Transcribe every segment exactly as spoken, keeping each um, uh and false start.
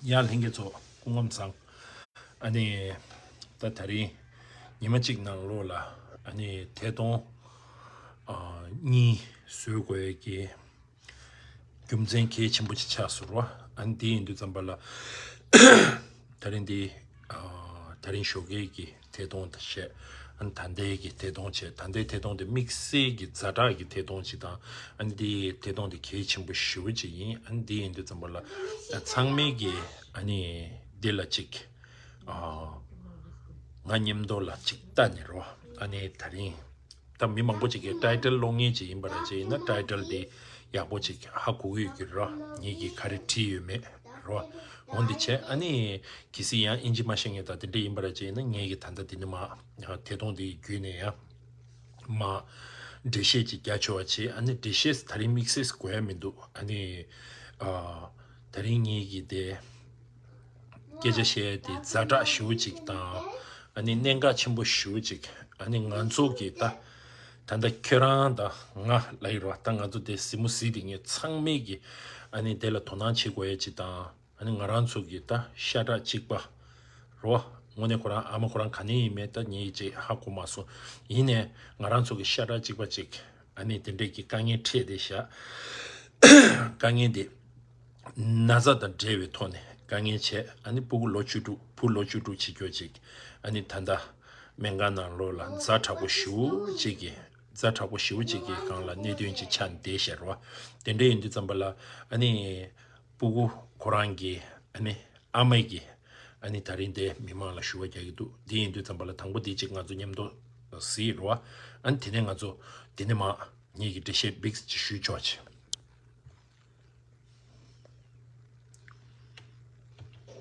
ཡ་ལྷན་རྒྱས་ཚོ་སྐུ་ཁམས་བཟང་། ཨ་ནི་ད་དེ་རིང་ཉི་མ་གཅིག་ནང་ལོགས་ལ་ཨ་ནི་ཐད་གཏོང་ཨ་གཉིས་བཟོ་དགོས་ཀྱི་རྒྱུ་མཚན་གལ་ཆེན་པོ་ཅིག་ཆགས་སོང་ར། ཨ་ནི་དེ་ཡིན་དུས་ཙམ་པ་ལ་དེ་རིང་འདི་ཨ་དེ་རིང་ཞོགས་ཀས་ཀྱི་ཐད་གཏོང་དང་བཤད། ཨ་ནི་ད་ལྟའི་གི་ཐད་གཏོང་བྱས། ད་ལྟའི་ཐད་གཏོང་དེ་དམིགས་བསལ་གྱི་ཛ་དྲག་གི་ཐད་གཏོང་ཅིག་དང་། ཨ་ནི་འདི་ཐད་གཏོང་དེ་གལ་ཆེན་པོ་ཞེ་པོ་ཅིག་ཡིན། ཨ་ནི་འདི་ཡིན་དུས་ཙམ་པ་ལ་ཚང་མས་ཀྱི་ཨ་ནི་འདི་ལ་ཅིག་ཨ་ང་མཉམ་དུ་ལ་ཅིག་ལྟ་ནས་རོ། ཨ་ནི་དེ་རིང་ད་མི་མང་པོ་ཅིག་གིས་ཊའི་ཊལ་ཀློག་མཁན་ཅིག་ཡིན་པ་ར་ཅིག་ཡིན་ན་ཊའི་ཊལ་དེ་ཡག་པོ་ཅིག་ཧ་གོ་གི་ཡོད་ཀྱི་རོ། ངེད་ཀྱིས་ག་རེ་བྲིས་ཡོད་མེད་རོ། འོ་འདི་བྱས། ཨ་ནི་གལ་སྲིད་ཡང་ཨིན་ཇི་མ་ཤེས་མཁན་དང་དེ་འདྲ་ཡིན་པ་ར་ཅིག་ཡིན་ན་ངེད་ཀྱིས་ད་ལྟ་འདི་ནས་མར་ཐད་གཏོང་དེ་བརྒྱུད་ནས་ཡང་མར་འགྲེལ་བཤད་ཅིག་རྒྱག་ཆོག་པ་བྱས། ཨ་ནི་འགྲེལ་བཤད་དེ་རིང་དམིགས་བསལ་དགོས་ཡ་མི་འདུག་ཨ་ནི་ཨ་དེ་རིང་ངེད་ཀྱིས་དེ། སྐད་ཆ་བཤད་ཡ་དེ་ཛ་དྲག་ཞེ་པོ་ཅིག་དང་། ཨ་ནི་གནད་འགག་ཆེན་པོ་ཞེ་པོ་ཅིག་ཨ་ནི་ང་ཚོ་གི་ད་ད་ལྟ་ཁྱོད་རང་དང་ང་ལ་ཡིན་རོ། ད་ང་ཚོ་དེ་གཟིགས་མོ་གཟིགས་དེ་ངས་ཚང་མས་ཀྱི་ཨ་ནི་དེ་ལ་དོ་སྣང་བྱེད་དགོས་ཡ་ཅིག་དང་། ཨ་ནི་ང་རང་ཚོ་གི་ད་ཤ་ཁྲག་གཅིག་པ་རོ། དངོས་གནས་ཁོ་རང་ཨ་མ་ཁོ་རང་ག་ནས་ཡིན་མེད་ད་ངས་ཅིག་ཧ་གོ་མ་སོང་། ཡིན་ནའི་ང་རང་ཚོ་གི་ཤ་ཁྲག་གཅིག་པ་ཅིག་ཨ་ནི་དེ་འདྲས་ཀྱི་དཀའ་ངལ་འཕྲད་བསྡད་ཤག་དཀའ་ངལ་དེ་ན་ཚ་དང་འབྲེལ་བའི་ཐོག་ནས་དཀའ་ངལ་བྱས། ཨ་ནི་སྤུ་གུ་ལོ་བཅུ་དྲུག་བུ་ལོ་བཅུ་དྲུག་བྱེད་རྒྱུ་ཅིག་ཨ་ནི་ད་ལྟ་སྨན་ཁང་ནང་ལོགས་ལ་ཛ་དྲག་པོ་ཞེ་པོ་ཅིག་གི་ཛ་དྲག་པོ་ཞེ་པོ་ཅིག་གི་སྒང་ལ་གནད་དོན་ཅིག་ཆགས་བསྡད་ཤག་རོ། དེ་འདྲ་ཡིན་དུས་ཙམ་པ་ལ་ཨ་ནི་སྤུ་གུ་ཁོ་རང་གི་ཨ་ནི་ཨ་མ་གི་ཨ་ནི་དེ་རིང་དེ་མི་མང་ལ་ཞུ་བ་རྒྱག་གི་འདུག་དེ་ཡིན་དུས་ཙམ་པ་ལ་དང་པོ་དེ་ཅིག་ང་ཚོ་མཉམ་དུ་གཟིགས་རོ། ཨ་ནི་དེ་ནས་ང་ཚོ་དེ་ནས་མར་ངེད་ཀྱི་འགྲེལ་བཤད་བིགས་ཅིག་ཞུས་ཆོག་ཅིག་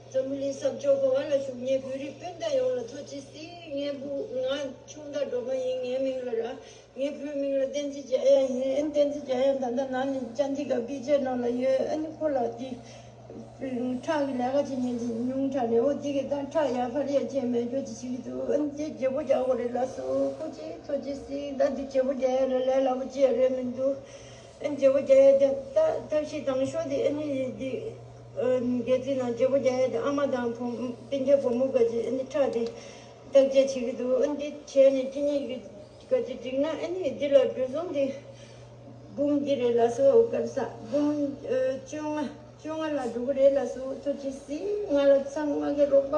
འཛམ་བུ་གླིང་ས་ཕྱོགས་གང་ལ་བཞུགས་ངེད་བོད་རིགས་སྤུན་ཟླ་ཡོངས་ལ་ཐུགས་རྗེ་གཟིགས། ངའི་བུ་ང་ཆུང་མདའ་སྒྲོལ་མ་ཡིན། ངའི་མིང་ལ་ར། ངའི་བུའི་མིང་ལ་བསྟན་འཛིན་འཇམ་དབྱངས་ཡིན། བསྟན་འཛིན་འཇམ་དབྱངས་ད་ལྟ་ནང་ནས་ཅན་ཏི་ག་པི་ཅེ་ནང་ལ་ཡོད། ཨ་ནི་ཁོ་ལ་འདི་ཁྲག་གི་ལས་ཀ་བྱེད་མཁན་ཅིག་ཉུང་དྲགས་ནས། འོ་འདི་གི་ད་ཁྲག་ཡར་འཕར་ཡ་བྱས་མེད་རྒྱུ་ཅིག་བྱེད་ཀྱི་འདུག་ཨ་ནི་དེ་བརྗེ་པོ་རྒྱག་དགོས་རེད་ལགས་སོ། ཁོ་ཅིག་ཐུགས་རྗེ་གཟིགས། ད་འདི་བརྗེ་པོ་རྒྱག་ཡ་ལ་ལས་སླ་པོ་ཅིག་རེད་མི་འདུག་ཨ་ནི་བརྗེ་པོ་རྒྱག་ཡ་དེ་ད་ཐབས་ཤེས་དང་ཤོག་དེ་ཨ་ནི་འདི་སྒལ་ཚིགས་ནང་བརྗེ་པོ་རྒྱག་ཡ་དེ་ཨ་མ་དང་བུ་སྤུན་ཀྱག་བུ་མོ་ག་ཅིག་ཨ་ནི་ཁྲག་དེ་བརྟག་དཔྱད་བྱེད་ཀྱི་འདུག་ཨ་ནི་འདི་བྱས་ནས་ཅི་ནས་ཀྱི་ག་ཅིག་འགྲིག་ན། ཨ་ནི་འདི་ལ་འགྲོ་སོང་འདི་འབུམ་འདི་རེད་ལགས་སོ། ག་རེ་ཟ། འབུམ་ཨ་བཅོ་ལྔ་བཅོ་ལྔ་ལ་འགྲོ་གི་རེད་ལགས་སོ། ཐུགས་རྗེ་གཟིགས། ང་ལ་ཚང་མ་གི་རོགས་པ་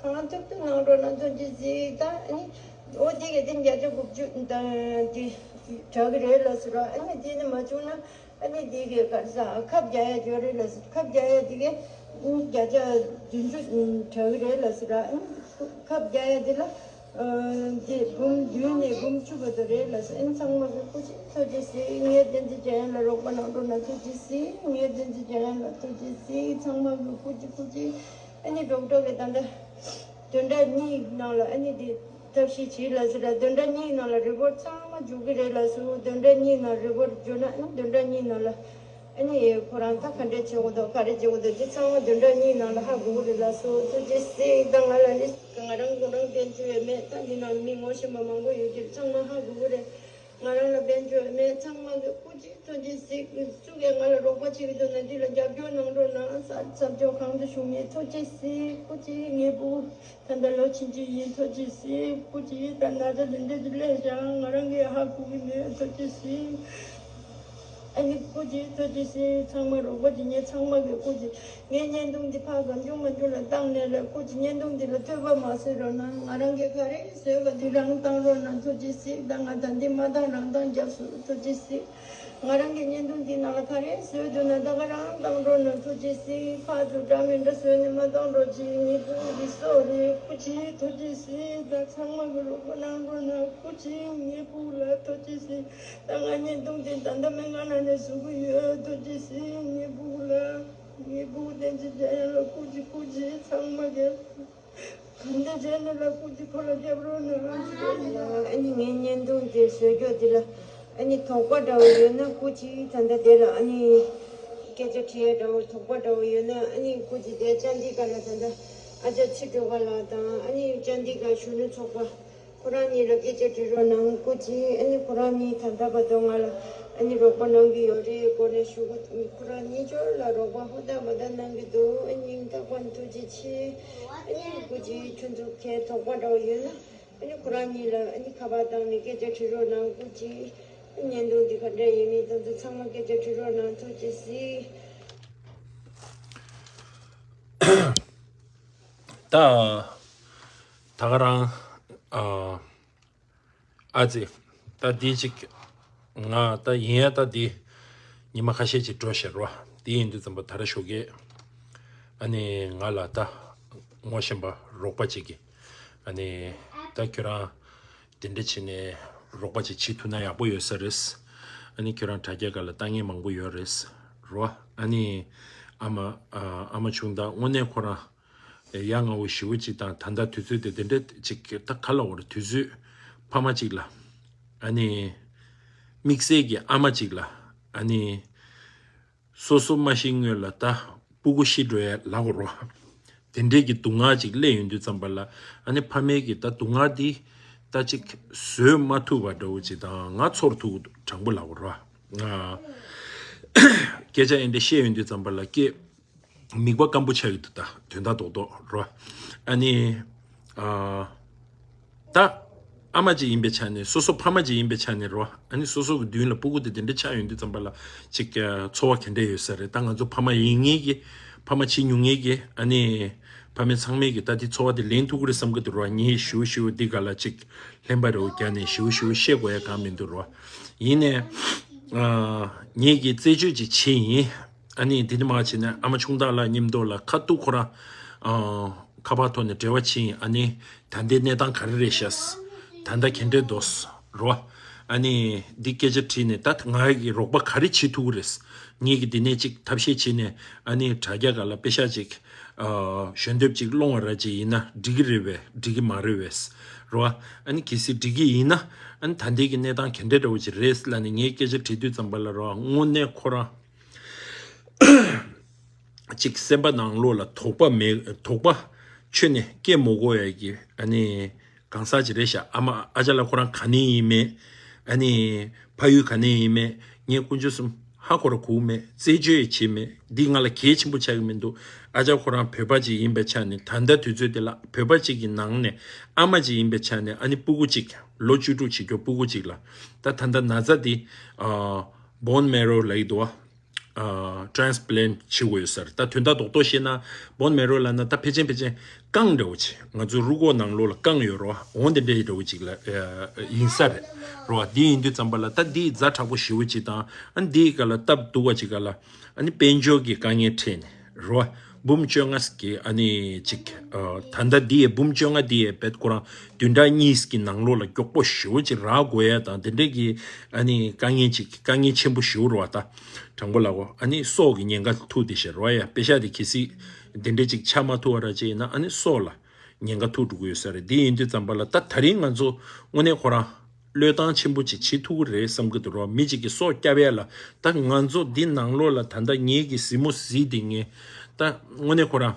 གང་ཐུབ་ཐུབ་གནང་རོགས་གནང་། ཐུགས་རྗེ་གཟིགས། ད་ཨ་ནི་འོ་འདི་གི་འདི་བརྒྱ་ཆ་དགུ་བཅུ་ད་འདི་དྲག་གི་རེད་ལགས་སོ་ར། ཨ་ནི་འདི་ནི་མ་བྱུང་ན། ཨ་ནི་འདི་གའི་ག་རེ་ཟ། ཁབ་རྒྱག་ཡ་ཅིག་ཡོད་རེད་ལགས་སོ། ཁབ་རྒྱག་ཡ་འདི་གའི་བརྒྱ་ཆ་བདུན་ཅུ་དྲག་གི་རེད་ལགས་སོ་ར། ཨ་ནི་ཁབ་རྒྱག་ཡ་འདི་ལ་འདི་འབུམ་བདུན་ནས་འབུམ་བཅུ་བར་དུ་རེད་ལགས་སོ། ཨ་ནི་ཚང་མ་གི་སྐུ་མཁྱེན་ཐུགས་རྗེ་གཟིགས། ངའི་བསྟན་འཛིན་འཇམ་དབྱངས་ལ་རོགས་པ་གནང་རོགས་གནང་། ཐུགས་རྗེ་གཟིགས། ངའི་བསྟན་འཛིན་འཇམ་དབྱངས་ལ་ཐུགས་རྗེ་གཟིགས། ཚང་མ་གི་སྐུ་མཁྱེན་སྐུ་མཁྱེན། ཨ་ནི་རྡོག་རྡོག་གི་ད་ལྟ་བདུན་ཕྲག་གཉིས་ནང་ལ་ཨ་ནི་འདི་ཐབས་ཤེས་བྱེད་ལགས་སོ་ར། བདུན་ཕྲག་གཉིས་ནང་ལ་རི་པོར་ཊི་ཚང་མ་འཇུག་གི་རེད་ལགས་སོ། བདུན་ཕྲག་གཉིས་ནང་རི་པོར་ཊི་འཇུག་ན་ཨ་ནི་བདུན་ཕྲག་གཉིས་ནང་ལ་ཨ་ནི་ཁོ་རང་ད་ག་འདྲས་བྱེད་དགོས་འདུག་ག་རེ་བྱེད་དགོས་འདུག་དེ་ཚང་མ་བདུན་ཕྲག་གཉིས་ནང་ལ་ཧ་གོ་གི་རེད་ལགས་སོ། ཐུགས་རྗེ་གཟིགས། ད་ང་ལ་ནི་ང་རང་ཁོ་རང་བསྟན་བཅོས་ཡོད་མེད་ད་འདི་ནང་མི་ངོ་ཤེས་པ་མང་པོ་ཡོད་ཀྱི་རེད། ཚང་མ་ཧ་གོ་གི་རེད། ང་རང་ལ་དཔལ་འབྱོར་མེད། ཚང་མ་གི་སྐུ་མཁྱེན་ཐུགས་རྗེ་གཟིགས། སུ་གིས་ང་ལ་རོགས་པ་བྱེད་ཀྱི་འདུག་ན་འདི་ལ་རྒྱབ་སྐྱོར་གནང་རོགས་གནང་། ས་ས་ཕྱོགས་གང་དུ་བཞུགས་མེད་ཐུགས་རྗེ་གཟིགས། སྐུ་མཁྱེན་ངའི་བུ་ད་ལྟ་ལོ་ཆུང་ཆུང་ཡིན། ཐུགས་རྗེ་གཟིགས། སྐུ་མཁྱེན་ད་ན་ཚ་འདི་འདྲ་ཅིག་སླེབས་ཤག་ང་རང་གིས་ཧ་གོ་གི་མེད། ཐུགས་རྗེ་གཟིགས། ཨ་ནི་སྐུ་མཁྱེན་ཐུགས་རྗེ་གཟིགས། ཚང་མ་རོགས་པ་བྱེད་མཁན་ཚང་མ་གི་སྐུ་མཁྱེན། ངའི་བརྙན་ཐུང་འདི་ཕར་གང་བྱུང་མང་བྱུང་ལ་བཏང་ནས་ལ་སྐུ་མཁྱེན་བརྙན་ཐུང་འདི་ལ་ཐོས་པ་མ་བཟོས་རོགས་གནང་། ང་རང་གིས་ག་རེ་བཟོས་པ་འདི་རང་བཏང་རོགས་གནང་། ཐུགས་རྗེ་གཟིགས། ད་ང་ད་འདི་མ་བཏང་རང་བཏང་རྒྱབ་སོང་། ཐུགས་རྗེ་གཟིགས། ང་རང་གི་བརྙན་ཐུང་འདི་ནང་ལ་ག་རེ་བཟོས་འདུག་ན་ད་ག་རང་བཏང་རོགས་གནང་། ཐུགས་རྗེ་གཟིགས། ཕར་ཚུར་འདྲ་མི་འདྲ་བཟོས་ནས་མ་བཏང་རོགས་གྱིས། ངའི་བུ་གི་སྲོག་རེད། སྐུ་མཁྱེན་ཐུགས་རྗེ་གཟིགས། ད་ཚང་མ་གི་རོགས་པ་གནང་རོགས་གནང་། སྐུ་མཁྱེན་ངའི་བུ་ལ་ཐུགས་རྗེ་གཟིགས། ད་ང་བརྙན་ཐུང་འདི་ད་ལྟ་སྨན་ཁང་ནང་ནས་བཟོ་གི་ཡོད། ཐུགས་རྗེ་གཟིགས། ངའི་བུ་ལ། ངའི་བུ་བསྟན་འཛིན་འཇམ་དབྱངས་ལ་སྐུ་མཁྱེན་སྐུ་མཁྱེན། ཚང་མ་གི་གང་འདྲ་བྱས་ནས་ལ་སྐུ་མཁྱེན་ཁོ་ལ་སྐྱབས་རོགས་གནང་། ཨ་ནི་ངའི་བརྙན་ཐུང་དེ་བཟོས་རྒྱུ་དེ་ལ་ཨ་ནི་དོགས་པ་འདྲ་བོ་ཡོད་ན་སྐུ་མཁྱེན་ད་ལྟ་དེ་ལ་ཨ་ནི་སྐད་ཆ་དྲི་ཡ་འདྲ་བོ་དོགས་པ་འདྲ་བོ་ཡོད་ན་ཨ་ནི་སྐུ་མཁྱེན་དེ་ཅན་ཏི་ག་ལ་ད་ལྟ་ཨ་ཅག་ཚེ་སྒྲོལ་དཀར་ལགས་དང་ཨ་ནི་ཅན་ཏི་ག་གཞོན་ནུ་ཚོགས་པ། ཁོ་རང་གཉིས་ལ་སྐད་ཆ་དྲི་རོགས་གནང་། སྐུ་མཁྱེན། ཨ་ནི་ཁོ་རང་གཉིས་ད་ལྟ་བར་དུ་ང་ལ་ཨ་ནི་རོགས་པ་གནང་གི་ཡོད་རེད། སྐོར་ནས་ཞུ་གི། ཁོ་རང་གཉིས་ཆོར་ལ་རོགས་པ་ཧུར་ཐག་འབད་ཐག་གནང་གི་འདུག་ཨ་ནི་སྙིང་ཐག་ ཐུགས་རྗེ་ཆེ། ཨ་ནི་སྐུ་མཁྱེན་ཁྱོད་ཚོ་གལ་དོགས་པ་འདྲ་བོ་ཡོད་ན། ཨ་ནི་ཁོ་རང་གཉིས་ལ་ཨ་ནི་ཁ་པར་བཏང་ནས་སྐད་ཆ་དྲི་རོགས་གནང་། སྐུ་མཁྱེན། བརྙན་ཐུང་འདི་ག་འདྲ་ཡིན་མིན་དེ་ཚོ་ཚང་མ་སྐད་ཆ་དྲི་རོགས་གནང་། ཐུགས་རྗེ་གཟིགས། ད་ད་ག་རང་ཨ། ཨ་ཙི། ད་འདི་ཅིག་ང་ད་ཡིན་ཡ། ད་འདི་ཉི་མ་ཁ་ཤས་ཅིག་འགྲོ་ཤར་བ། འདི་ཡིན་དུས་ཙམ་པ་ད་ར་ཞོགས་ཀས་ཨ་ནི་ང་ལ་ད་ངོ་ཤེས་པ་རོགས་པ་ཅིག་གིས་ཨ་ནི་ད་ཁྱོད་རང་དེ་འདྲ་བྱས་ནས་རོགས་པ་ཅིག་བྱེད་ཐུབ་ན་ཡག་པོ་ཡོད་ས་རེད། ཨ་ནི་ཁྱོད་རང་དྲ་རྒྱ་སྒང་ལ་ལྟ་མཁན་མང་པོ་ཡོད་རེད་རོ། ཨ་ནི་ཨ་མ་ཨ་ཨ་མ་ཆུང་ད་དངོས་གནས་ཁོ་རང་ཡ་ང་བོ་ཞེ་པོ་ཅིག་དང་། ད་ལྟ་དུས་ཚོད་དེ་དེ་འདྲ་ཅིག་ད་ག་ལ་བར་དུས་ཚོད་ཕ་མ་ཅིག་ལ་ཨ་ནི་དམིགས་བསལ་གྱི་ཨ་མ་ཅིག་ལ་ཨ་ནི་སོ་སོ་མ་ཤི་སྔོན་ལ་ད་སྤུ་གུ་ཤི་འགྲོ་ཡ་ལ་གོ་རོ། དེ་འདྲས་ཀྱི་སྡུག་བསྔལ་ཅིག་སླེབས་ཡོང་དུས་ཙམ་པ་ལ་ཨ་ནི་ཕ་མའི་གི་ད་སྡུག་བསྔལ་འདི་ད་ཅིག་བཟོད་མ་ཐུབ་པ་འདྲ་བོ་ཅིག་དང་། ང་ཚོར་ཐུག་དྲང་པོ་ལ་གོ་རོ། ང་སྐད་ཆ་ཨེ་འདྲ་བཤད་ཡོང་དུས་ཙམ་པ་ལ་སྐད་མིག་པ་སྐམ་པོ་ཆགས་ཀྱི་འདུག་ད་དོན་དག་རྡོག་རྡོག་རོ། ཨ་ནི་ཨ་ད་ཨ་མ་ཅིག་ཡིན་པའི་ཆ་ནས། སོ་སོ་ཕ་མ་ཅིག་ཡིན་པའི་ཆ་ནས་རོ། ཨ་ནི་སོ་སོ་གི་མདུན་ལ་སྤུ་གུ་དེ་དེ་འདྲ་ཆགས་ཡོང་དུས་ཙམ་པ་ལ་ཅིག་ཨ་ཚོར་བ་ག་འདྲ་ཡོད་ས་རེད། ད་ང་ཚོ་ཕ་མ་ཡིན་མཁན་གྱི་ཕ་མ་བྱེད་མྱོང་མཁན་གྱི་ཨ་ནི་ཕ་མ་ཚང་མས་ཀྱི་ད་དེ་ཚོར་བ་དེ་ལེན་ཐུབ་ཀྱི་རེད་བསམ་གྱི་འདུག་རོ། ངས་ཞུ་ཞུ་འདི་ག་ལ་ཅིག་ལྷན་པ་རེ་བ་རྒྱག་ནས་ཞུ་ཞུ་བཤད་དགོས་ཡ་གང་མི་འདུག་རོ། ཡིན་ནའི་ཨ་ངས་ཀྱི་རྩད་གཅོད་ཅིག་བྱས་ཡིན། ཨ་ནི་དེ་ནི་མ་བྱས་ན་ཨ་མ་ཆུང་བདག་ལ་མཉམ་དུ་ལ་ཁ་ཐུག་ཁོ་རང་ཨ་ཁ་པར་ཐོག་ནས་འབྲེལ་བ་བྱས་ཡིན། ཨ་ནི་ད་ལྟའི་གནས་སྟངས་ག་རེ་རེད་ཤག་ད་ལྟ་ག་འདྲས་འདུག་རོ། ཨ་ནི་འདི་སྐད་ཆ་དྲིས་ནས་ད་ང་གི་རོགས་པ་ག་རེ་བྱེད་ཐུབ་ཀྱི་རེད། ངས་ཀྱི་འདི་ནས་ཅིག་ཐབས་ཤེས་བྱས་ནས་ཨ་ནི་དྲ་རྒྱ་སྒང་ལ་པེ་ཤག་ཅིག་ཨ་ཞལ་འདེབས་ཅིག་སློང་བ་ར་ཅིག་ཡིན་ན་འགྲིག་གི་རེད་པས། འགྲིག་གི་མ་རེད་པས་རོ། ཨ་ནི་གལ་སྲིད་འགྲིག་གི་ཡིན་ན་ཨ་ནི་ད་ལྟའི་གི་གནས་སྟངས་ག་འདྲས་འདྲ་བོ་ཅིག་རེད་ལབ་ནས་ངས་སྐད་ཆ་དྲིས་དུས་ཙམ་པ་ལ་རོ། དངོས་གནས་ཁོ་རང་ཅིག་སེམས་པ་ནང་ལོགས་ལ་དོགས་པ་མེད། དོགས་པ་ཁྱོན་ནས་སྐྱེ་མ་དགོས་ཡ་གི་ཨ་ནི་གང་ཟག་ཅིག་རེད་ཤག་ཨ་མ་ཨ་ཅག་ལ་ཁོ་རང་ག་ནས་ཡིན་མེད། ཨ་ནི་ཕ་ཡུལ་ག་ནས་ཡིན་མེད། ངས་དཀོན་མཆོག་གསུམ་ཧ་གོ་ར་གོ་མེད། རྩད་གཅོད་ཡང་བྱས་མེད། འདི་ང་ལ་གལ་ཆེན་པོ་ཆགས་ཀྱི་མི་འདུག་ཨ་ཅག་ཁོ་རང་བོད་པ་ཅིག་ཡིན་པའི་ཆ་ནས། ད་ལྟ་དུས་ཚོད་དེ་ལ་བོད་པ་ཅིག་གི་ནང་ནས་ཨ་མ་ཅིག་ཡིན་པའི་ཆ་ནས་ཨ་ནི་སྤུ་གུ་ཅིག་ལོ་བཅུ་དྲུག་བྱེད་རྒྱུ་སྤུ་གུ་ཅིག་ལ་ད་ད་ལྟ་ན་ཚ་འདི་ཨ་bone marrow་ལབ་ཀྱི་འདུག་བ། ཨ་transplant་བྱེད་དགོས་ཡོད་ས་རེད། ད་དོན་དག་རྡོག་རྡོག་བཤད་ན་bone marrow་ལབ་ན་ད་ཕལ་ཆེར་ཕལ་ཆེར་རྐང་འདྲ་བོ་ཅིག་ང་ཚོའི་རུས་ཁོག་ནང་ལོགས་ལ་རྐང་ཡོད་རོ། འོ་འདི་འདྲའི་འདྲ་བོ་ཅིག་ལ་ཨ་ཡིན་ས་རེད་རོ། འདི་ཡིན་དུས་ཙམ་པ་ལ་ད་འདི་ཛ་དྲག་པོ་ཞེ་པོ་ཅིག་དང་། ཨ་འདིའི་སྒང་ལ་སྟབས་སྡུག་པ་ཅིག་སྒང་ལ་ཨ་ནི་དཔལ་འབྱོར་གྱི་དཀའ་ངལ་འཕྲད་ནས་རོ། འབུམ་བཅོ་ལྔ་གི་ཨ་ནི་ཅིག་ཨ་ད་ལྟ་འདི་ཡི་འབུམ་བཅོ་ལྔ་འདི་ཡི་བེད་ཁོ་རང་བདུན་ཕྲག་གཉིས་ཀྱི་ནང་ལོགས་ལ་མགྱོགས་པོ་ཞེ་པོ་ཅིག་རག་དགོས་ཡ་དང་། དེ་འདྲའི་གི་ཨ་ནི་དཀའ་ངལ་ཅིག་དཀའ་ངལ་ཆེན་པོ་ཞེ་པོ་རེད་བ། ད་དྲང་པོ་ལབ་གོ། ཨ་ནི་སྲོག་གི་ཉེན་ཁ་ཐུག་དེ་ཤར་བ་ཡ། པེ་ཤག་དེ་གལ་སྲིད་དེ་འདྲ་ཅིག་ཆགས་མ་ཐུབ་པ་ར་ཅིག་ཡིན་ན་ཨ་ནི་སྲོག་ལ་ཉེན་ཁ་ཐུག་འགྲོ་གི་ཡོད་ས་རེད། དེ་ཡིན་དུས་ཙམ་པ་ལ་ད་ད་རིང་ང་ཚོ་དངོས་གནས་ཁོ་རང་བློས་བཏང་ཆེན་པོ་ཅིག་བྱེད་ཐུབ་ཀྱི་རེད་བསམ་གྱི་འདུག་རོ། མི་གཅིག་གི་སྲོག་སྐྱབས་ཡ་ལ། ད་ང་ཚོ་འདི་ནང་ལོགས་ལ་ད་ལྟ་ངེད་ཀྱི་གཟིགས་མོ་གཟིགས་དེ་ངས་ད་དངོས་གནས་ཁོ་རང་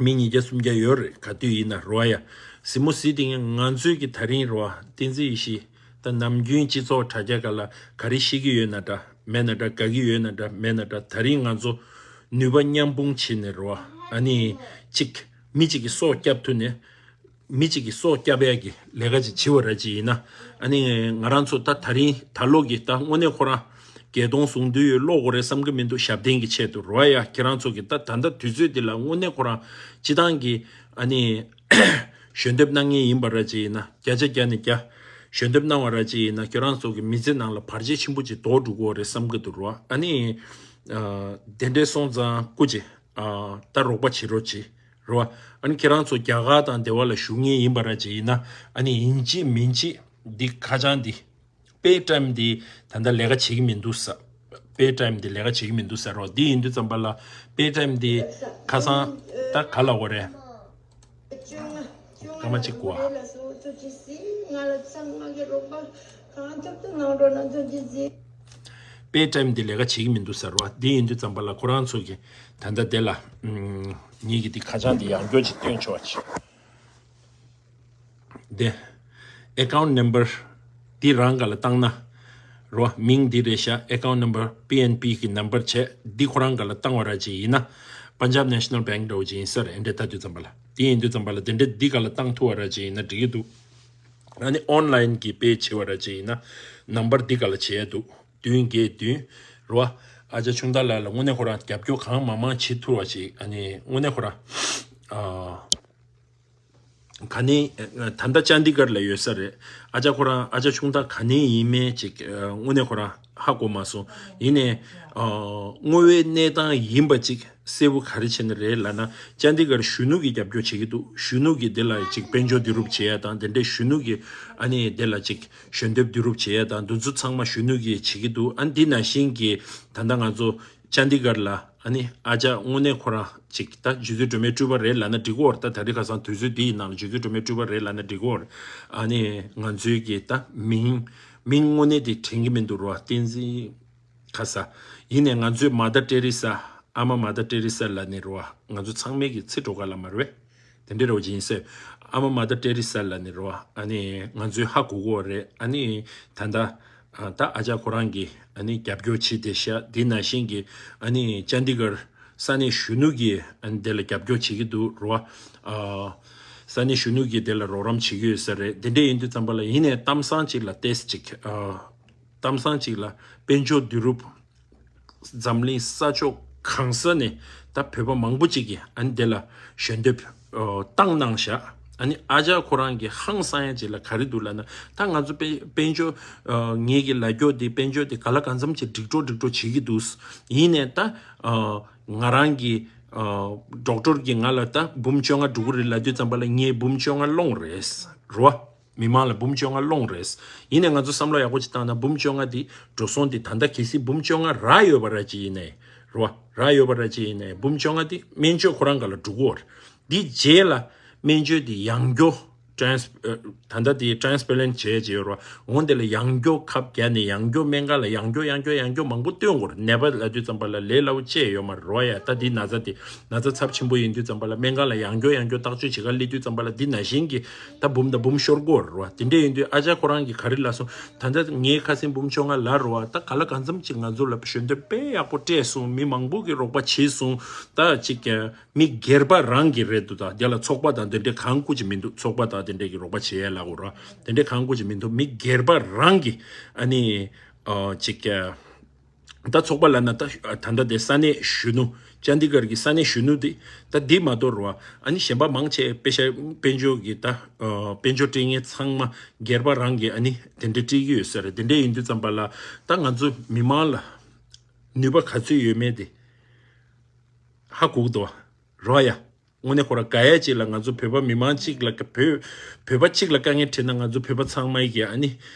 མི་ཉིས་བརྒྱ་སུམ་བརྒྱ་ཡོད་རེད། ག་དུས་ཡིན་ན་རོ་ཡ། གཟིགས་མོ་གཟིགས་དེ་ངས་ང་ཚོའི་གི་ད་རིང་རོ་བསྟན་འཛིན་ཡེ་ཤེས་ད་ནམ་རྒྱུན་སྤྱི་ཚོགས་དྲ་རྒྱ་སྒང་ལ་ག་རེ་བཤད་ཀྱི་ཡོད་ན་འདྲ་མེད་ན་འདྲ། དགའ་གི་ཡོད་ན་འདྲ་མེད་ན་འདྲ། ད་རིང་ང་ཚོ་ནུས་པ་མཉམ་སྤུངས་བྱས་ནས་རོ། ཨ་ནི་གཅིག་མི་གཅིག་གི་སྲོག་སྐྱབས་ཐུབ་ནས། མི་གཅིག་གི་སྲོག་སྐྱབས་ཡག་གི་ལས་ཀ་ཅིག་བྱེད་པ་ར་ཅིག་ཡིན་ན། ཨ་ནི་ང་རང་ཚོ་ད་ད་རིང་ད་ལོ་གི་ད་དངོས་གནས་ཁོ་རང་བརྒྱད་སྟོང་ཟུང་དུས་ཡོད་ཀློག་དགོས་རེད་བསམ་གི་མི་འདུག་ཞབས་བརྟན་གྱི་ཆེད་དུ་རོ་ཡ། ཁྱེད་རང་ཚོ་གི་ད་ད་ལྟ་དུས་ཚོད་འདི་ལ་དངོས་གནས་ཁོ་རང་སྤྱི་བཏང་གི་ཨ་ནི་ཞལ་འདེབས་གནང་མཁན་ཡིན་པ་ར་ཅིག་ཡིན་ན། བརྒྱ་ཆ་བརྒྱ་ནས་བརྒྱ་ཞལ་འདེབས་གནང་བ་ར་ཅིག་ཡིན་ན། ཁྱེད་རང་ཚོ་གི་མི་ཚེ་ནང་ལ་བར་ཆད་ཆེན་པོ་ཅིག་ལྡོག་འགྲོ་གི་རེད་བསམ་གི་འདུག་རོ། ཨ་ནི་ཨ་དེ་འདྲས་སོང་ཙང་སྐུ་མཁྱེན། ཨ་ད་རོགས་པ་བྱེད་རོགས་བྱེད་རོ། ཨ་ནི་ཁྱེད་རང་ཚོ་རྒྱ་གར་དང་དེ་བ་ལ་བཞུགས་མཁན་ཡིན་པ་ར་ཅིག་ཡིན་ན། ཨ་ནི་ཡིན་གཅིག་མིན་གཅིག་འདི་ཁ་བྱང་འདི་པེ་ཊའེམ་འདི་ད་ལྟ་ལས་ཀ་བྱེད་ཀྱི་མི་འདུག་ས། པེ་ཊའེམ་འདི་ལས་ཀ་བྱེད་ཀྱི་མི་འདུག་ས་རོ། འདི་ཡིན་དུས་ཙམ་པ་ལ་པེ་ཊའེམ་འདི་ཁ་སང་ད་ག་ལ་འོ་རེད། སྐར་མ་གཅིག་གོ་ཨ། པེ་ཊའེམ་འདི་ལས་ཀ་བྱེད་ཀྱི་མི་འདུག་ཟེར་བ། འདི་ཡིན་དུས་ཙམ་པ་ལ་ཁོ་རང་ཚོ་གི་ད་ལྟ་དེ་ལ་ཨམ་ངེད་ཀྱི་འདི་ཁ་བྱང་འདི་ཡང་བསྐྱར་ཅིག་སྟོན་ཆོག་ཅིག་དེ་ཨེ་ཀའུན་ཊི་ནམ་བར་འདི་རང་སྒང་ལ་བཏང་ན་རོ། མིང་འདི་རེད་ཤག་ཨེ་ཀའུན་ཊི་ནམ་བར་པི་ཨེན་པི་གི་ནམ་བར་བྱས། འདི་ཁོ་རང་སྒང་ལ་བཏང་བ་ར་ཅིག་ཡིན་ན། Punjab National Bank འདྲ་བོ་ཅིག་ཡིན་ས་རེད། འདི་འདྲ་ལྟ་དུས་ཙམ་པ་ལ། དེ་ཡིན་དུས་ཙམ་པ་ལ་དེ་འདྲ་འདི་ག་ལ་བཏང་ཐུབ་པ་ར་ཅིག་ཡིན་ན་འགྲིག་གི་འདུག་ཨ་ནི་ཨོན་ལན་གྱི་པེ་བྱེད་པ་ར་ཅིག་ཡིན་ན་ནམ་བར་འདི་ག་ལ་བྱེད་ཡ་འདུག་བདུན་བརྒྱད་བདུན་རེད་བ། ཨ་ཅག་ཆུང་བདག་ལགས་ལ་དངོས་གནས་ཁོ་རང་རྒྱབ་སྐྱོར་གང་མང་མང་བྱེད་ཐུབ་པ་ཅིག་ཨ་ནི་དངོས་གནས་ཁོ་རང་ཨ། ག་ནས་ད་ལྟ་ཅན་དི་གར་ལ་ཡོད་ས་རེད། ཨ་ཅག་ཁོ་རང་ཨ་ཅག་ཆུང་བདག་ག་ནས་ཡིན་མིན་ཅིག་དངོས་གནས་ཁོ་རང་ཧ་གོ་མ་སོང་། ཡིན་ནའི་དངོས་པོའི་གནས་སྟངས་ཡིན་པ་ཅིག་གསལ་པོ་ག་རེ་བྱས་ནས་རེད་ལབ་ན། ཅན་དི་གར་གཞོན་ནུ་གིས་རྒྱབ་སྐྱོར་བྱེད་ཀྱི་འདུག་གཞོན་ནུ་གིས་དེ་ལ་ཅིག་དཔལ་འབྱོར་བསྡུ་རུབ་བྱེད་ཡ་དང་དེ་འདྲའི་གཞོན་ནུ་གིས་ཨ་ནི་དེ་ལ་ཅིག་ཞལ་འདེབས་བསྡུ་རུབ་བྱེད་ཡ་དང་དེ་ཚོ་ཚང་མ་གཞོན་ནུ་གིས་བྱེད་ཀྱི་འདུག་ཨ་འདི་ནང་བཞིན་གྱི་ད་ལྟ་ང་ཚོ་ཅན་དི་གར་ལ་ཨ་ནི་ཨ་ཅག་དངོས་གནས་ཁོ་རང་ཅིག་ད་རྗེ་བཙུན་སྒྲོལ་མའི་སྤྲུལ་པ་རེད་ལབ་ན་འགྲིག་གི་ཡོད་རེད། ད་ད་རེས་ཁ་སང་དུས་ཚོད་འདི་ཡི་ནང་ལ་རྗེ་བཙུན་སྒྲོལ་མའི་སྤྲུལ་པ་རེད་ལབ་ན་འགྲིག་གི་ཡོད་རེད། ཨ་ནི་ང་ཚོའི་གི་ད་མིང་མིང་དངོས་གནས་དེ་དྲན་གྱི་མི་འདུག་རོ། བསྟན་འཛིན་ཁ་ས། ཡིན་ནའི་ང་ཚོའི་མ་དར་ཏེ་རི་ས། ཨ་མ་མ་དར་ཏེ་རི་ས་ལབ་ནི་རོ། ང་ཚོ་ཚང་མས་གི་ཚེ་འགྲོ་ག་ལ་མ་རེད། དེ་འདྲའི་རོ་ཅིག་ཡིན་ཟེར། ཨ་མ་མ་དར་ཏེ་རི་ས་ལབ་ནི་རོ། ཨ་ནི་ང་ཚོའི་ཧ་གོ་གོ་རེད། ཨ་ནི་ད་ལྟ་ཨ་ད་ཨ་ཅག་ཁོ་རང་གི་ཨ་ནི་རྒྱབ་སྐྱོར་བྱེད་བསྡད་ཤག་དེ་ནང་བཞིན་གྱི་ཨ་ནི་ཅན་དི་གར་ས་གནས་གཞོན་ནུ་གིས་ཨ་ནི་དེ་ལ་རྒྱབ་སྐྱོར་བྱེད་ཀྱི་འདུག་རོ། ཨ་ས་གནས་གཞོན་ནུ་གིས་དེ་ལ་རོགས་རམ་བྱེད་ཀྱི་ཡོད་ས་རེད། དེ་འདྲ་ཡིན་དུས་ཙམ་པ་ལ་ཡིན་ནའི་གཏམ་བཟང་ཅིག་ལ་ཏེས་ཅིག་ཨ་གཏམ་བཟང་ཅིག་ལ་དཔལ་འབྱོར་བསྡུ་རུབ་འཛམ་གླིང་ས་ཕྱོགས་གང་ས་ནས་ད་བོད་པ་མང་པོ་ཅིག་གིས་ཨ་ནི་དེ་ལ་ཞལ་འདེབས་ཨ་བཏང་གནང་ཤག་ཨ་ནི་ཨ་ཅག་ཁོ་རང་གི་ཧང་སང་ཡ་ཅིག་ལ་ག་རེ་འདུག་ལབ་ན། ད་ང་ཚོ་དཔལ་དཔལ་འབྱོར་ཨ་ངེད་ཀྱི་ལ་རྒྱོ་དེ་དཔལ་འབྱོར་དེ་ག་ལ་གང་འཚམ་ཅིག་འགྲིག་འགྲོ་འགྲིག་འགྲོ་བྱེད་ཀྱི་འདུག་ཡིན་ནའི་ད་ཨ་ང་རང་གི་ཨ་ཌོག་ཊར་གིས་ང་ལ་ད་འབུམ་བཅོ་ལྔ་འགྲོ་གི་རེད་ལབ་དུས་ཙམ་པ་ལ་ངས་འབུམ་བཅོ་ལྔ་སློང་རེད་རོ། མི་མང་ལ་འབུམ་བཅོ་ལྔ་སློང་རེད། ཡིན་ནའི་ང་ཚོ་བསམ་བློ་ཡག་པོ་ཅིག་བཏང་ན་འབུམ་བཅོ་ལྔ་དེ་འགྲོ་སོང་དེ་ད་ལྟ་གལ་སྲིད་འབུམ་བཅོ་ལྔ་རག་ཡོད་པ་ར་ཅིག་ཡིན་ནའི་རོ། རག་ཡོད་པ་ར་ཅིག་ཡིན་ནའི་འབུམ་བཅོ་ལྔ་དེ་སྨན་བཅོས་ཁོ་རང་ག་ལ་འགྲོ་གི་ཡོད་རེད། དེ་རྗེས་ལ་སྨན་བཅོས་དེ་ཡང་སྐྱོ་ཊེ་རན་སི་ཨ་ད་ལྟ་དེ་ཊེ་རན་སི་པི་ལན་ཊི་བྱས་བྱས་ཡོད་རེད་བ། འོན་དེ་ལ་ཡང་སྐྱོ་ཁབ་བརྒྱབ་ནས་ཡང་སྐྱོ་སྨན་ཁང་ལ་ཡང་སྐྱོ་ཡང་སྐྱོ་ཡང་སྐྱོ་མང་པོ་སྟོན་དགོས་རེད། ནད་པ་ལབ་དུས་ཙམ་པ་ལ་ལས་སླ་པོ་ཅིག་ཡོད་མ་རེད་རོ། ཡ་ད་འདི་ན་ཚ་དེ་ན་ཚ་ཚབས་ཆེན་པོ་ཡིན་དུས་ཙམ་པ་ལ་སྨན་ཁང་ལ་ཡང་སྐྱོ་ཡང་སྐྱོ་བརྟག་དཔྱད་བྱེད་ག་སླེབས་དུས་ཙམ་པ་ལ་འདི་ནང་བཞིན་གྱི་ད་འབུམ་དང་འབུམ་ཤོར་དགོས་རེད་རོ། དེ་འདྲ་ཡིན་དུས་ཨ་ཅག་ཁོ་རང་གིས་ག་རེ་ལབ་སོང་། ད་ལྟ་ངའི་ཁ་སེང་འབུམ་བཅོ་ལྔ་ལ་རོ། ད་ག་ལ་གང་འཚམ་ཅིག་ང་ཚོ་ལ་ཞལ་འདེབས་དཔེ་ཡག་པོ་སྤྲད་སོང་། མི་མང་པོ་གིས་རོགས་པ་བྱས་སོང་། ད་ཅིག་ཀྱང་མི་སྒེར་པ་རང་གི་རེད་འདུག་ད་དེ་ལ་ཚོགས་པ་དང་དེ་འདྲའི་གང་དགོས་ཀྱི་མི་འདུག་ཚོགས་པ་དང་དེ་འདྲའི་གི་རོགས་པ་བྱེད་ཡ་ལ་གོ་ར་དེ་འདྲའི་གང་དགོས་ཀྱི་མི་འདུག་མི་སྒེར་པ་རང་གི་ཨ་ནི་ཨ་ཅིག་ཨ་ད་ཚོགས་པ་ལབ་ན་ད་ད་ལྟ་དེ་ས་གནས་གཞོན་ནུ་ཅན་དི་གར་གི་ས་གནས་གཞོན་ནུ་དེ་ད་འདི་མ་གཏོགས་ར་ཨ་ནི་གཞན་པ་མང་ཆེ་དཔེ་ཤ་དཔལ་འབྱོར་གི་ད་ཨ་དཔལ་འབྱོར་སྤྲད་མཁན་ཚང་མ་སྒེར་པ་རང་གི་ཨ་ནི་དེ་འདྲ་སྤྲད་ཀྱི་ཡོད་ས་རེད། དེ་འདྲ་ཡིན་དུས་ཙམ་པ་ལ་ད་ང་ཚོ་མི་མང་ལ་ནུས་པ་ག་ཚོད་ཡོད་མེད་དེ་ཧ་གོ་གི་འདུག་ར་ཡ། དངོས་གནས་ཁོ་ར་དགའ་ཡ་ཅིག་ལ་ང་ཚོ་བོད་པ་མི་མང་གཅིག་ལ་བོད་བོད་པ་གཅིག་ལ་དཀའ་ངལ་འཕྲད་ན་ང་ཚོ་བོད་པ་ཚང་མ་ཡི་གི་ཨ་ནི་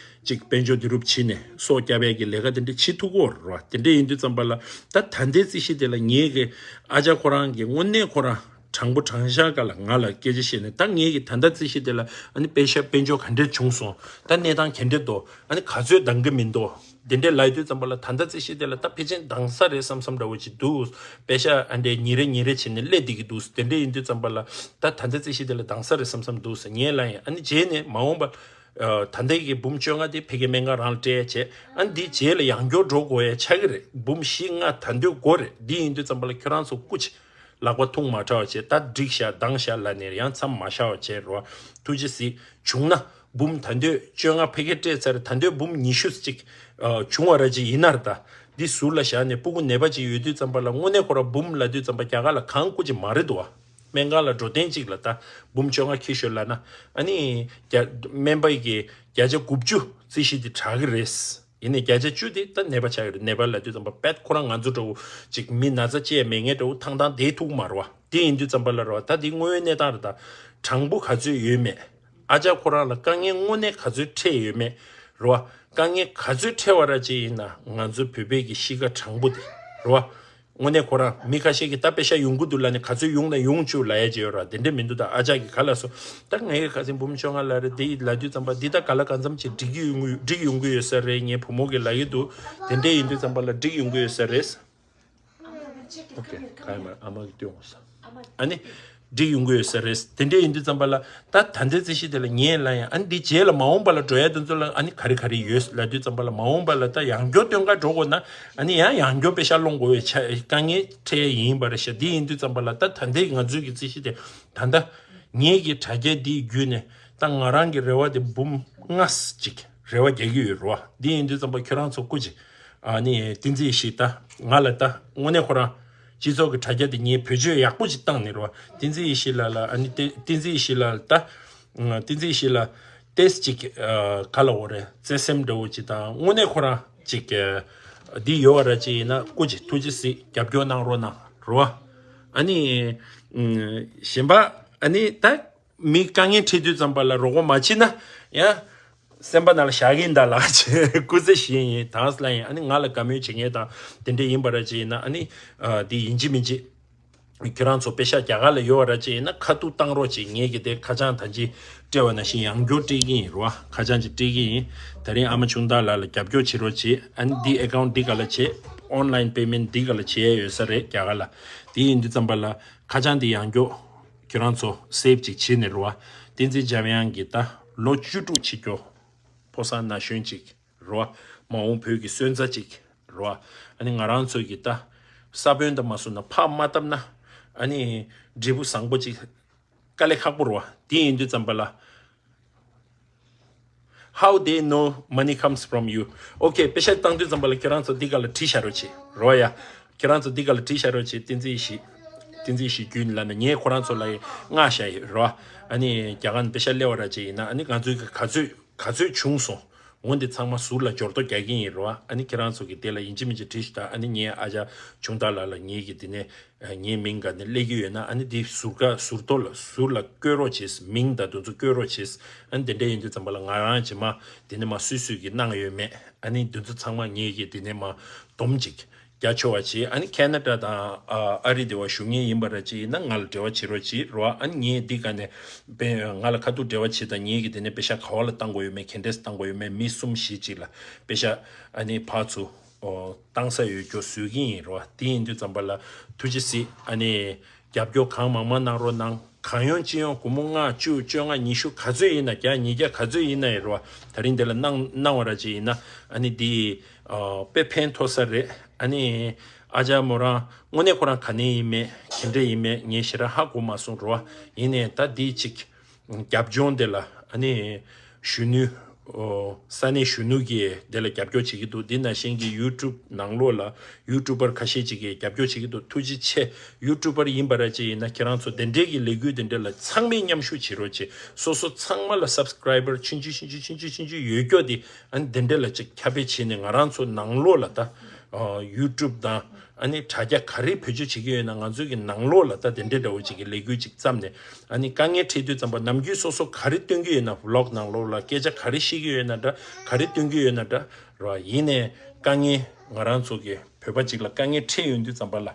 གཅིག་དཔལ་འབྱོར་བསྡུ་རུབ་བྱས་ནས་སྲོག་སྐྱབས་ཡ་གི་ལས་ཀ་དེ་འདྲ་བྱེད་ཐུབ་ཀྱི་ཡོད་རེད་བ། དེ་འདྲ་ཡིན་དུས་ཙམ་པ་ལ་ད་ད་ལྟའི་རྩིས་གཞི་དེ་ལ་ངེད་ཀྱི་ཨ་ཅག་ཁོ་རང་གི་དངོས་གནས་ཁོ་རང་དྲང་པོ་དྲང་བཞག་ག་ལ་ང་ལ་སྐད་ཆ་བཤད་ནས་ད་ངེད་ཀྱི་ད་ལྟ་རྩིས་གཞི་དེ་ལ་ཨ་ནི་དཔེ་ཤ་དཔལ་འབྱོར་ག་འདྲས་བྱུང་སོང་། ད་གནས་སྟངས་ག་འདྲས་འདུག་ཨ་ནི་ག་ཚོད་འདང་གི་མི་འདུག་དེ་འདྲས་ལབ་དུས་ཙམ་པ་ལ་ད་ལྟ་རྩིས་གཞི་དེ་ལ་ད་ཕལ་ཆེར་འདང་ས་རེད་བསམ་བསམ་འདྲ་བོ་ཅིག་འདུག་པེ་ཤ་ཨ་འདྲས་ཉིན་རེ་ཉིན་རེ་བྱས་ནས་སླེབས་བསྡད་ཀྱི་འདུག་དེ་འདྲས་ཡིན་དུས་ཙམ་པ་ལ་ད་ད་ལྟ་རྩིས་གཞི་དེ་ལ་འདང་ས་རེད་བསམ་བསམ་འདུག་ཟེར་ངས་ལབ་ཡིན། ཨ་ནི་རྗེས་ནས་མ་འོངས་པ་ད་ལྟ་གི་འབུམ་བཅོ་ལྔ་དེ་ཕ་གིའི་སྨན་ཁང་རང་ལ་སྤྲད་ཡ་བྱས། ཨ་ནི་འདིའི་རྗེས་ལ་ཡང་སྐྱར་འགྲོ་དགོས་ཡ་ཆགས་ཀྱི་རེད། འབུམ་བཞི་ལྔ་ད་འདོད་དགོས་རེད། འདི་ཡིན་དུས་ཙམ་པ་ལ་ཁྱོད་རང་ཚོ་སྐུ་མཁྱེན། ལག་པ་ཐུག་མ་ཁྲག་བྱས། ད་འགྲིག་ཤག་འདང་ཤག་ལབ་ནས་ཡང་མཚམས་མ་བཞག་པ་བྱས་རོ། ཐུགས་རྗེ་གཟིགས། བྱུང་ན་འབུམ་ད་འདོད་བཅོ་ལྔ་ཕ་གིར་སྤྲད་ཚར། ད་འདོད་འབུམ་ཉི་ཤུ་ཅིག་ཨ་བྱུང་བ་ར་ཅིག་ཡིན་ན་ར། ད་འདི་ཟུར་ལ་བཞག་ནས་སྤུ་གུ་ནད་པ་ཅིག་ཡོད་དུས་ཙམ་པ་ལ་དངོས་གནས་ཁོ་ར་འབུམ་ལབ་དུས་ཙམ་པ་རྒྱ་གར་ལ་གང་སྐུ་ཅིག་མ་རེད་འདུག་བ། སྨན་ཁང་ལ་འགྲོ་ཐེངས་གཅིག་ལ་ད་འབུམ་བཅོ་ལྔ་འཁྱེར་ཤོག་ལབ་ན། ཨ་ནི་རྒྱ་སྨན་པ་གིས་བརྒྱ་ཆ་དགུ་བཅུ་རྩིས་གཞི་དེ་དྲག་གི་རེད། ཡིན་ནའི་བརྒྱ་ཆ་བཅུ་དེ་ད་ནད་པ་ཆགས་ཡོད་རེད། ནད་པ་ལབ་དུས་ཙམ་པ་དཔེ་ཁོ་རང་ང་ཚོ་འདྲ་བོ་ཅིག་མི་ན་ཚ་ཅི་ཡང་མེད་མཁན་འདྲ་བོ་ཐང་ཐང་བསྡད་ཐུབ་ཀྱི་མ་རེད་བ། དེ་ཡིན་དུས་ཙམ་པ་ལ་རེད་བ། ད་དེ་དངོས་ཡོད་གནས་སྟངས་རེད། ད་དྲང་པོ་ག་ཚོད་ཡོད་མེད། ཨ་ཅག་ཁོ་རང་ལ་དཀའ་ངལ་དངོས་གནས་ག་ཚོད་འཕྲད་ཡོད་མེད་རེད་བ། དཀའ་ངལ་ག་ཚོད་འཕྲད་པ་ར་ཅིག་ཡིན་ན་ང་ཚོ་བོད་པའི་གི་གཤིས་ཀ་དྲང་པོ་དེ་རེད་བ། དངོས་གནས་ཁོ་རང་མི་ཁ་ཤས་ཀྱིས་ད་པེ་ཤ་ཡོང་གི་འདུག་ལབ་ནས་ག་ཚོད་ཡོང་ན་ཡོང་བཅུག་ལབ་ཡ་ཅིག་ཡོད་ར། དེ་འདྲ་མི་འདུག་ད་ཨ་ཅག་གིས་ག་ལབ་སོང་། ད་ངའི་ཁ་སང་འབུམ་བཅོ་ལྔ་ལ་རེད། དེ་ལབ་དུས་ཙམ་པ་འདི་ད་ག་ལ་གང་འཚམ་ཅིག་འགྲིག་གི་ཡོང་གི་འགྲིག་ཡོང་གི་ཡོད་ས་རེད། ངའི་བུ་མོ་གིས་ལབ་ཀྱི་འདུག་དེ་འདྲ་ཡིན་དུས་ཙམ་པ་ལ་འགྲིག་ཡོང་གི་ཡོད་ས་རེད། ཨོ་ཁེ། ག་ཡིན་མ་རེད། ཨ་མ་གིས་སྟོན་དགོས་ས། ཨ་ནི་འགྲིག་ཡོང་གི་ཡོད་ས་རེད། དེ་འདྲ་ཡིན་དུས་ཙམ་པ་ལ་ད་ད་ལྟའི་རྩིས་གཞི་དེ་ལ་ངས་ལབ་ཡང་ཨ་ནི་འདི་རྗེས་ལ་མ་འོངས་པ་ལ་འགྲོ་ཡ་དེ་ཚོ་ལ་ཨ་ནི་ག་རེ་ག་རེ་ཡོད་ལབ་དུས་ཙམ་པ་ལ་མ་འོངས་པ་ལ་ད་ཡང་བསྐྱར་སྟོན་ཁ་འགྲོ་དགོས་ན་ཨ་ནི་ཡང་ཡང་བསྐྱར་པེ་ཤག་སློང་དགོས་པའི་ཆ་དཀའ་ངལ་འཕྲད་ཡ་ཡིན་པ་རེད་ཤག་འདི་ཡིན་དུས་ཙམ་པ་ལ་ད་ད་ལྟའི་ང་ཚོའི་གི་རྩིས་གཞི་དེ་ད་ལྟ་ངེད་ཀྱི་དྲ་རྒྱ་འདིའི་བརྒྱུད་ནས་ད་ང་རང་གི་རེ་བ་དེ་འབུམ་ལྔ་ཅིག་རེ་བ་རྒྱག་གི་ཡོད་རེད་བ། འདི་ཡིན་དུས་ཙམ་པ་ཁྱོད་རང་ཚོ་སྐུ་མཁྱེན། ཨ་ནི་བསྟན་འཛིན་ཡེ་ཤེས་ད་ང་ལ་ད་དངོས་གནས་ཁོ་རང་སྤྱི་ཚོགས་ཀྱི་དྲ་རྒྱ་དེ་ངས་བེད་སྤྱོད་ཡག་པོ་ཅིག་བཏང་ནས་རེད་བ། བསྟན་འཛིན་ཡེ་ཤེས་ལགས་ལ་ཨ་ནི་བསྟན་བསྟན་འཛིན་ཡེ་ཤེས་ལགས་ད་བསྟན་འཛིན་ཡེ་ཤེས་ལགས་ཏེས་ཅིག་ག་ལ་འོ་རེད། བརྩེ་སེམས་འདྲ་བོ་ཅིག་དང་དངོས་གནས་ཁོ་རང་ཅིག་འདི་ཡོད་བ་ར་ཅིག་ཡིན་ན་སྐུ་མཁྱེན་ཐུགས་རྗེ་གཟིགས་རྒྱབ་སྐྱོར་གནང་རོགས་གནང་རེད་བ། ཨ་ནི་གཞན་པ་ཨ་ནི་ད། མི་དཀའ་ངལ་འཕྲད་དུས་ཙམ་པ་ལ་རོགས་པ་མ་བྱེད་ན་ཡང་སེམས་པ་ནང་ལ་བཞག་གིན་གདའ་ལགས་ཅེས་སྐུ་ཚེ་ཞིག་ཡིན་དང་ལ་ཡིན། ཨ་ནི་ང་ལ་དགའ་མོས་བྱེད་མཁན་དང་དེ་འདྲས་ཡིན་པ་ར་ཅིག་ཡིན་ན་ཨ་ནི་འདི་ཡིན་གཅིག་མིན་གཅིག་ཁྱོད་རང་ཚོ་པེ་ཤག་རྒྱ་གར་ལ་ཡོད་པ་ར་ཅིག་ཡིན་ན་ཁ་ཐུག་བཏང་རོགས་ཅིག་ངས་གི་དེ་ཁ་བྱང་ད་ཅི་སྤྲད་པ་ནང་བཞིན་ཡང་བསྐྱར་སྤྲད་ཀྱི་ཡིན་རོ། ཁ་བྱང་ཅིག་སྤྲད་ཀྱི་ཡིན། ད་རིང་ཨ་མ་ཆུང་བདག་ལགས་ལ་རྒྱབ་སྐྱོར་བྱེད་རོགས་བྱེད། ཨ་ནི་འདི་ཨེ་ཀའུན་འདི་ག་ལ་བྱེད། ཨོན་ལན་པེ་མེན་འདི་ག་ལ་བྱེད་ཡ་ཡོད་ས་རེད་རྒྱ་གར་ལ། དེ་ཡིན་དུས་ཙམ་པ་ལ་ཁ་བྱང་འདི་ཡང་བསྐྱར་ཁྱོད་རང་ཚོ་སེབ་ཅིག་བྱེད་ནས་རོ། བསྟན་འཛིན་འཇམ་དབྱངས་ཀྱི་ད་ལོ་བཅུ་དྲུག་ཕྱི་སྐྱོ་ཕོ་གསར་ན་གཞོན་ཅིག་རོ། མ་འོངས་བོད་ཀྱི་སོན་རྩ་ཅིག་རོ། ཨ་ནི་ང་རང་ཚོ་གི་ད་ས་བོན་དང་མ་བཟུང་ན་ཕར་མ་བཏབ་ན་ཨ་ནི་འབྲས་བུ་བཟང་པོ་ཅིག་དཀའ་ལས་ཁག་པོ་རོ། དེ་ཡིན་དུས་ཙམ་པ་ལ། How they know money comes from you? Okay, པེ་ཤག་བཏང་དུས་ཙམ་པ་ལ་ཁྱོད་རང་ཚོ་འདི་ག་ལ་བྲིས་བཞག་རོགས་བྱེད་རོ་ཡ། ཁྱོད་རང་ཚོ་འདི་ག་ལ་བྲིས་བཞག་རོགས་བྱེད། བསྟན་འཛིན་ཡེ་ཤེས། བསྟན་འཛིན་ཡེ་ཤེས་རྒྱུན་ལ་ནི་ངས་ཁོ་རང་ཚོ་ལ་ཡི་མངགས་བཞག་ཡོད་རོ། ཨ་ནི་རྒྱ་གར་ནས་པེ་ཤག་སླེབས་པ་ར་ཅིག་ཡིན་ན་ཨ་ནི་ང་ཚོའི་ག་ཚོད་ག་ཚོད་བྱུང་སོང་། འོ་འདི་ཚང་མ་ཟུར་ལ་འབྱོར་ཐོ་རྒྱག་གི་ཡིན་རོ། ཨ་ནི་ཁྱེད་རང་ཚོ་གི་དེ་ལ་ཡིན་གཅིག་མིན་གཅིག་བྲིས་ཤོག་ད། ཨ་ནི་ངའི་ཨ་ཅག་ཆུང་བདག་ལགས་ལ་ངེད་ཀྱི་དེ་ནས་ངའི་མིང་ག་ནས་སླེབས་ཀྱི་ཡོད་ན་ཨ་ནི་དེ་ཟུར་ཀ་ཟུར་ཐོ་ལ་ཟུར་ལ་བཀོད་རོགས་བྱེད། མིང་དང་དེ་ཚོ་བཀོད་རོགས་བྱེད། ཨ་ནི་དེ་འདྲ་ཡིན་དུས་ཙམ་པ་ལ་ང་རང་གྱིས་མ་དེ་ནས་མ་སུས་སུས་ཀྱིས་གནང་ཡོད་མེད། ཨ་ནི་དེ་ཚོ་ཚང་མ་ངེད་ཀྱིས་དེ་ནས་མ་སྡོམ་ཅིག་རྒྱག་ཆོག་པ་བྱེད། ཨ་ནི་ཁེ་ན་ཌ་དང་ཨ་ཨ་རི་དེ་བ་བཞུགས་མཁན་ཡིན་པ་ར་ཅིག་ཡིན་ན་ང་ལ་འབྲེལ་བ་བྱེད་རོགས་བྱེད་རོགས། ཨ་ནི་ངས་འདི་ག་ནས་པེ་ང་ལ་ཁ་ཐུག་འབྲེལ་བ་བྱེད་དང་། ངེད་ཀྱི་དེ་ནས་པེ་ཤག་ག་བ་ལ་བཏང་དགོས་ཡོད་མེད། ག་འདྲས་བཏང་དགོས་ཡོད་མེད། མི་གསུམ་བཞི་ཅིག་ལ་པེ་ཤག་ཨ་ནི་ཕར་ཚུར་ཨོ་བཏང་ས་ཡོད་རྒྱུ་བཟོས་ཀྱི་ཡིན་རོ། དེ་ཡིན་དུས་ཙམ་པ་ལ་ཐུགས་རྗེ་གཟིགས། ཨ་ནི་རྒྱབ་སྐྱོར་གང་མང་མང་གནང་རོགས་གནང་། གང་ཡོང་ཅི་ཡོང་སྒོར་མོ་ལྔ་བཅུ་བཅོ་ལྔ་ཉི་ཤུ་ག་ཚོད་ཡིན་ན་བརྒྱ་ཉིས་བརྒྱ་ག་ཚོད་ཡིན་ན་ཡིན་རོ། ད་རིང་འདི་ལ་གནང་གནང་བ་ར་ཅིག་ཡིན་ན་ཨ་ནི་འདི་ཨ་དཔེ་ཕན་ཐོགས་ས་རེད། ཨ་ནི་ཨ་ཅག་མོ་རང་དངོས་གནས་ཁོ་རང་ག་ནས་ཡིན་མེད་ག་འདྲས་ཡིན་མེད་ངས་ཞེ་དྲག་ཧ་གོ་མ་སོང་རོ། ཡིན་ནའི་ད་འདི་ཅིག་རྒྱབ་ལྗོངས་དེ་ལ་ཨ་ནི་གཞོན་ནུ་ཨོ་ས་གནས་གཞོན་ནུ་གིས་དེ་ལ་རྒྱབ་སྐྱོར་བྱེད་ཀྱི་འདུག་འདི་ནང་བཞིན་གྱི་ཡུ་ཊུབ་ནང་ལོགས་ལ་ཡུ་ཊུབ་པར་ཁ་ཤས་ཅིག་གིས་རྒྱབ་སྐྱོར་བྱེད་ཀྱི་འདུག་ཐུགས་རྗེ་ཆེ། ཡུ་ཊུབ་པར་ཡིན་པ་ར་ཅིག་ཡིན་ན་ཁྱེད་རང་ཚོ་དེ་འདྲས་ཀྱི་ལས་འགུལ་དེ་འདྲས་ལ་ཚང་མས་མཉམ་ཞུགས་བྱེད་རོགས་བྱེད། སོ་སོ་ཚང་མ་ལ་སབ་སི་ཀ་རའི་བར་ཆུང་ཆུང་ཆུང་ཆུང་ཆུང་ཆུང་ཆུང་ཆུང་ཡོད་སྐྱོ་དེ་ཨ་ནི་དེ་འདྲས་ལ་ཅིག་ཁྱབ་སྤེལ་བྱས་ནས་ང་རང་ཚོ་ནང་ལོགས་ལ་ད་ཡུ་ཊུབ་དང་ཨ་ནི་དྲ་རྒྱ་ག་རེ་བེད་སྤྱོད་བྱེད་ཀྱི་ཡོད་ན་ང་ཚོའི་གི་ནང་ལོགས་ལ་ད་དེ་འདྲས་འདྲ་བོ་ཅིག་གི་ལས་འགུལ་ཅིག་བརྩམས་ནས། ཨ་ནི་དཀའ་ངལ་འཕྲད་དུས་ཙམ་པ་ནམ་རྒྱུན་སོ་སོ་ག་རེ་སྟོན་གྱི་ཡོད་ན་བི་ལོག་ནང་ལོགས་ལ་སྐད་ཆ་ག་རེ་བཤད་ཀྱི་ཡོད་ན་འདྲ་ག་རེ་སྟོན་གྱི་ཡོད་ན་འདྲ་རོ། ཡིན་ནའི་དཀའ་ངལ་ང་རང་ཚོ་གི་བོད་པ་ཅིག་ལ་དཀའ་ངལ་འཕྲད་ཡོང་དུས་ཙམ་པ་ལ་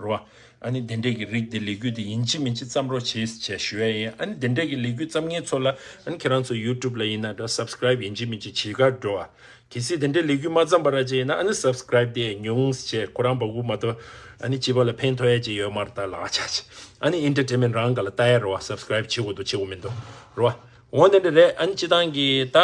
རོ། ཨ་ནི་དེ་འདྲས་ཀྱི་རིགས་དེ་ལས་འགུལ་དེ་ཡིན་གཅིག་མིན་གཅིག་བརྩམས་རོགས་བྱེད་ཅེས་ཞུ་ཡ་ཡིན། ཨ་ནི་དེ་འདྲས་ཀྱི་ལས་འགུལ་བརྩམས་མཁན་ཚོ་ལ་ཨ་ནི་ཁྱེད་རང་ཚོ་ཡུ་ཊུབ་ལ་ཡིན་ན་འདྲ་སབ་སི་ཀ་རའིབ་ཡིན་གཅིག་མིན་གཅིག་བྱེད་གར་འགྲོ་བ། གལ་སྲིད་དེ་འདྲའི་ལས་འགུལ་མ་བརྩམས་པ་ར་ཅིག་ཡིན་ན་ཨ་ནི་སབ་སི་ཀ་རའིབ་དེ་ཉུང་ཟེར་ཁོ་རང་འབག་གུ་མ་གཏོགས་ཨ་ནི་སྤྱི་པ་ལ་ཕན་ཐོགས་ཡ་ཅིག་ཡོད་མ་རེད། ད་ལག་ཆ་ཅིག་ཨ་ནི་ཨེན་ཊར་ཊེན་མེན་ཊི་རང་ག་ལ་ལྟ་ཡ་རེད་བ། སབ་སི་ཀ་རའིབ་བྱེད་དགོས་འདུག་བྱེད་དགོས་མི་འདུག་རེད་བ། འོ་དེ་འདྲ་རེད། ཨ་ནི་སྤྱི་བཏང་གི་ད་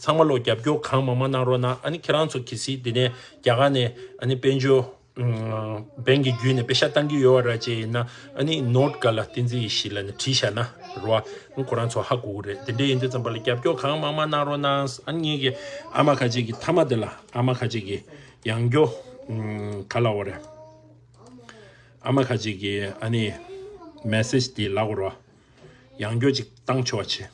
ཚང་མ་ལོ་རྒྱབ་སྐྱོར་གང་མང་མང་གནང་རོགས་གནང་། ཨ་ནི་ཁྱེད་རང་ཚོ་གལ་སྲིད་དེ་ནས་རྒྱ་གར་ནས་ཨ་ནི་དཔལ་འབྱོར་ཨུམ་བན་གྱི་བརྒྱུད་ནས་པེ་ཤ་བཏང་གི་ཡོད་པ་ར་ཅིག་ཡིན་ན་ཨ་ནི་ནོཊ་ག་ལ་བསྟན་འཛིན་ཡེ་ཤེས་ལབ་ནས་བྲིས་བཞག་ན་རེད་བ། ཁོ་རང་ཚོ་ཧ་གོ་གི་རེད། དེ་འདྲ་ཡིན་དུས་ཙམ་པ་ལ་རྒྱབ་སྐྱོར་གང་མང་མང་གནང་རོགས་གནང་། ཨ་ནི་ངེད་ཀྱི་ཨ་མ་ཁ་ཅིག་གི་མཐའ་མ་དེ་ལ་ཨ་མ་ཁ་ཅིག་གི་ཡང་སྐྱོ་ཨུམ་ག་ལབ་དགོས་རེད། ཨ་མ་ཁ་ཅིག་གི་ཨ་ནི་མེ་སེཇ་དེ་ལབ་དགོས་རེད་བ། ཡང་སྐྱོ་ཅིག་བཏང་ཆོག་པ་བྱེད།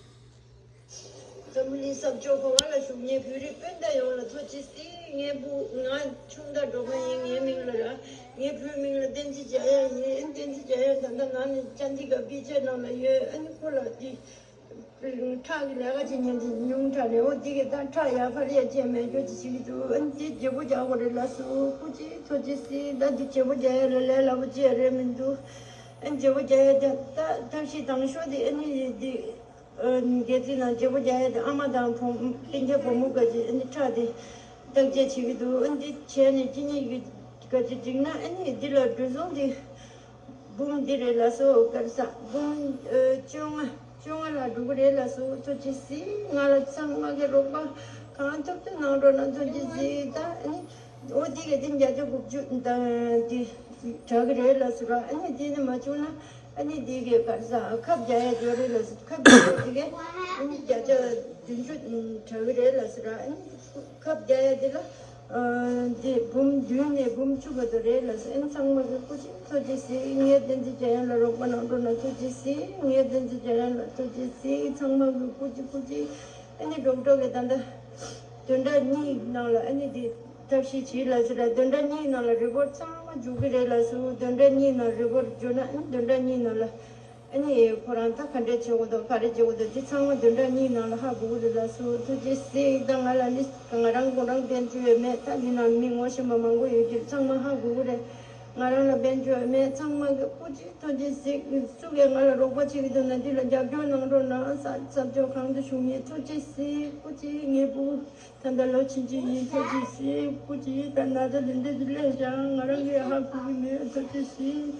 འཛམ་བུ་གླིང་ས་ཕྱོགས་གང་ལ་བཞུགས་ངའི་བོད་རིགས་སྤུན་ཟླ་ཡོངས་ལ་ཐུགས་རྗེ་གཟིགས། ངའི་བུ་ང་ཆུང་བདག་འགྲོ་མཁན་ཡིན། ངའི་མིང་ལ་ར་ངའི་བུའི་མིང་ལ་བསྟན་འཛིན་འཇམ་དབྱངས་ཡིན། བསྟན་འཛིན་འཇམ་དབྱངས་ད་ལྟ་ནང་ནས་ཅན་ཌི་གར་པི་ཇི་ནང་ལ་ཡོད། ཨ་ནི་ཁོ་ལ་འདི་ཁྲག་གི་ལས་ཀ་བྱེད་མཁན་དེ་ཉུང་དྲགས་རེད། འོ་འདི་གི་ད་ཁྲག་ཡར་འཕར་ཡ་བྱས་མེད་རྒྱུ་ཅིག་བྱེད་ཀྱི་འདུག་ཨ་ནི་འདི་བརྗེ་པོ་རྒྱག་དགོས་རེད་ལགས་སོ། སྐུ་མཁྱེན་ཐུགས་རྗེ་གཟིགས། ད་འདི་བརྗེ་པོ་རྒྱག་ཡ་ལ་ལས་སླ་པོ་ཅིག་ཡང་རེད་མི་འདུག་ཨ་ནི་བརྗེ་པོ་རྒྱག་ཡ་དེ་ད་ཐབས་ཤེས་དང་ཤོས་དེ་ཨ་ནི་འདི། ཨ་ནི་སྒལ་ཚིགས་ནང་བརྗེ་པོ་རྒྱག་ཡ་དེ་ཨ་མ་དང་བུ་སྤུན་ཀྱག་བུ་མོ་ག་ཅིག་ཨ་ནི་ཁྲག་དེ་བརྟག་དཔྱད་བྱེད་ཀྱི་འདུག་ཨ་ནི་འདི་བྱས་ནས་གཅིན་སྙི་གི་ག་ཅིག་འགྲིག་ན་ཨ་ནི་འདི་ལ་འགྲོ་སོང་དེ་ འབུམ་འདི་རེད་ལགས་སོ། ག་རེ་ཟ། འབུམ་ཨ་བཅོ་ལྔ། བཅོ་ལྔ་ལ་འགྲོ་གི་རེད་ལགས་སོ། ཐུགས་རྗེ་གཟིགས། ང་ལ་ཚང་མ་གི་རོགས་པ་གང་ཐུབ་ཐུབ་གནང་རོགས་གནང་། ཐུགས་རྗེ་གཟིགས། ད་ཨ་ནི་ཨོ་འདི་གི་འདི་བརྒྱ་ཆ་དགུ་བཅུ་ད་འདི་དྲག་གི་རེད་ལགས་སོ་ར། ཨ་ནི་འདི་ནི་མ་བྱུང་ན་ཨ་ནི་འདི་གི་ག་རེ་ཟ། ཁབ་རྒྱག་ཡ་འགྲོ་རེད་ལགས་སོ། ཁབ་རྒྱག་ཡ་འདི་གི་ཨ་ནི་བརྒྱ་ཆ་བདུན་ཅུ་དྲག་གི་རེད་ལགས་སོ་ར། ཨ་ནི་ཁབ་རྒྱག་ཡ་འདི་ལ། ཨ་འདི་འབུམ་བདུན་ནས་འབུམ་བཅུ་བར་དུ་རེད་ལགས་སོ། ཨ་ནི་ཚང་མ་གི་སྐུ་མཁྱེན་ཐུགས་རྗེ་གཟིགས། ངའི་བསྟན་འཛིན་འཇམ་དབྱངས་ལ་རོགས་པ་གནང་རོགས་གནང་། ཐུགས་རྗེ་གཟིགས། ངའི་བསྟན་འཛིན་འཇམ་དབྱངས་ལ་ཐུགས་རྗེ་གཟིགས། ཚང་མ་གི་སྐུ་མཁྱེན་སྐུ་མཁྱེན། ཨ་ནི་ཌོག་ཊར་གི་ད་ལྟ་བདུན་ཕྲག་གཉིས་ནང་ལ་ཨ་ནི་འདི་ཐབས་ཤེས་བྱེད་ལགས་སོ་ར། བདུན་ཕྲག་གཉིས་ནང་ལ་རི་པོར་ཊི་ཚང་མ་འཇུག་གི་རེད་ལགས་སོ། བདུན་ཕྲག་གཉིས་ནང་རི་པོར་ཊི་འབྱོར་ན་ཨ་ནི་བདུན་ཕྲག་གཉིས་ནང་ལ། ཨ་ནི་ཁོ་རང་ད་ག་འདྲས་བྱེད་དགོས་འདུག་ག་རེ་བྱེད་དགོས་འདུག་འདི་ཚང་མ་བདུན་ཕྲག་གཉིས་ནང་ལ་ཧ་གོ་གི་རེད་ལགས་སོ། ཐུགས་རྗེ་གཟིགས། ད་ང་ལ་ནི་ང་རང་ཁོ་རང་དཔལ་འབྱོར་ཡོད་མེད། ད་འདི་ནང་མི་ངོ་ཤེས་པ་མང་པོ་ཡོད་ཀྱི་རེད། ཚང་མ་ཧ་གོ་གི་རེད། ང་རང་ལ་དཔལ་འབྱོར་ཡོད་མེད་ཚང་མ་གི་སྐུ་མཁྱེན་ཐུགས་རྗེ་གཟིགས། སུ་གིས་ང་ལ་རོགས་པ་བྱེད་ཀྱི་འདུག་ན་འདི་ལ་རྒྱབ་སྐྱོར་གནང་རོགས་གནང་། ས་ས་ཕྱོགས་གང་དུ་བཞུགས་མིན་ཐུགས་རྗེ་གཟིགས། སྐུ་མཁྱེན་ངའི་བུ། ད་ལྟ་ལོ་ཆུང་ཆུང་ཡིན། ཐུགས་རྗེ་གཟིགས། སྐུ་མཁྱེན་ད་ན་ཚ་དེ་འདྲས་ཀྱི་སླེབས་ཤག་ང་རང་གིས་ཧ་གོ་གི་མེད། ཐུགས་རྗེ་གཟིགས།